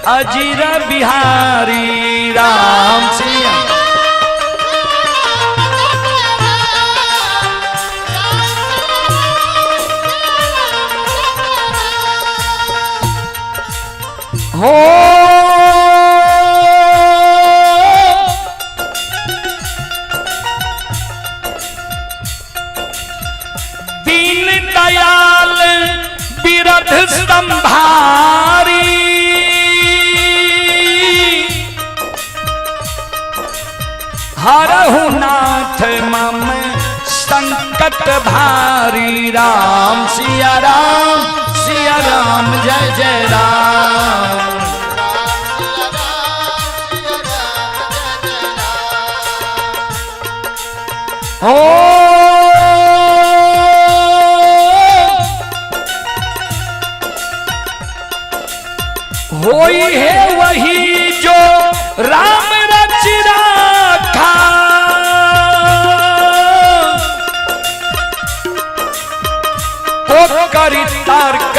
अजीर बिहारी राम सिया। हो दीन दयाल बिरध संभारी, हरहु नाथ मम संकट भारी राम सिया राम जय जय राम। हो होई है वही जो राम रच राखा, को करी तार्क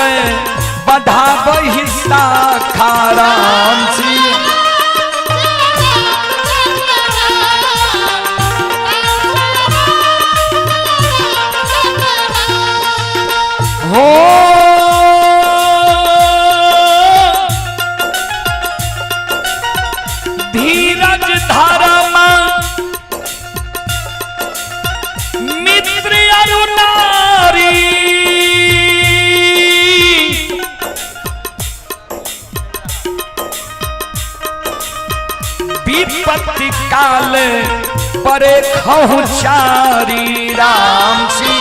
बधा बही शाखा राम सी। हो धीरज धर्म मित्र अरु नारी, विपत्ति काल परे खहु चारी राम सी।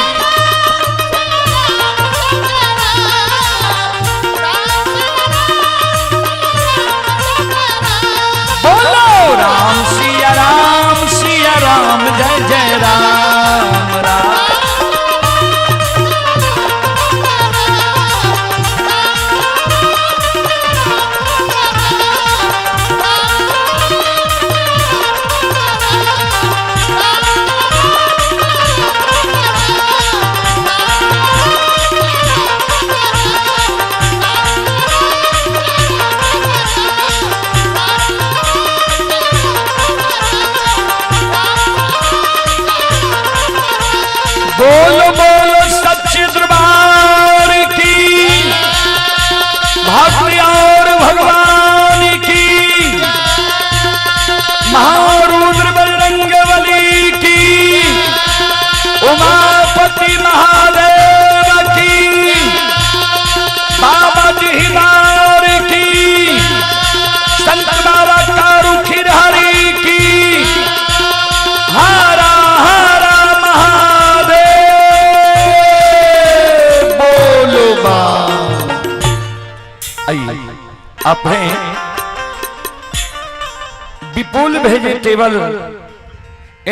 बोलो राम सिया राम जय जय राम राम। बोलो बोलो सच्चे दरबार की, भक्ति और भगवान की, महारुद्र बजरंग बली की, उमापति महादेव की, बाबा जी हिमार की, संत बाबा आइए अपने Vipul vegetable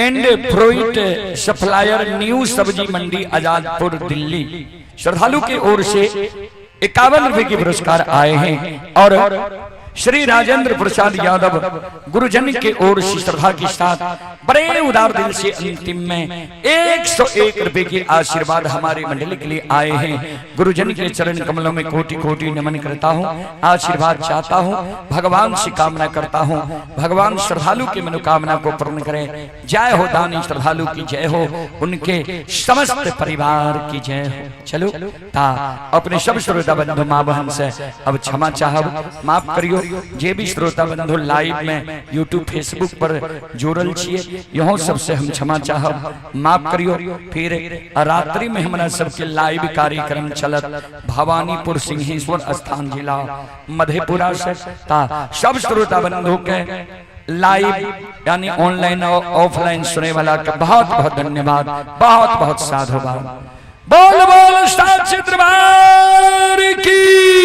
and fruit supplier new Sabzi Mandi Azadpur Delhi श्रद्धालु की ओर से 51 रुपए के पुरस्कार आए हैं और श्री राजेंद्र प्रसाद यादव गुरुजन के ओर से श्रद्धा के साथ बड़े उदार दिल से अंतिम में 101 रुपए के आशीर्वाद हमारे मंडली के लिए आए हैं। गुरुजन के चरण कमलों में कोटि कोटि नमन करता हूँ, आशीर्वाद चाहता हूँ, भगवान से कामना करता हूँ, भगवान श्रद्धालु की मनोकामना को पूर्ण करें। जय हो दानी श्रद्धालु की जय हो, उनके समस्त परिवार की जय हो। चलो ता अपने सब श्रोता बंधु माँ बहन से अब क्षमा चाहब, माफ करियो। जे भी श्रोता बंधु लाइव में यूट्यूब फेसबुक पर जुड़ल छिए, यहो सबसे हम क्षमा चाहब, माफ करियो। फिर रात्रि में हमारा सबके लाइव कार्यक्रम चलत भवानीपुर सिंहेश्वर स्थान जिला मधेपुरा से। ता सब श्रोता बंधु के लाइव यानी ऑनलाइन और ऑफलाइन सुने वाला का बहुत बहुत धन्यवाद, बहुत बहुत साधुवाद। बोल बोल साक्षी दरबार की।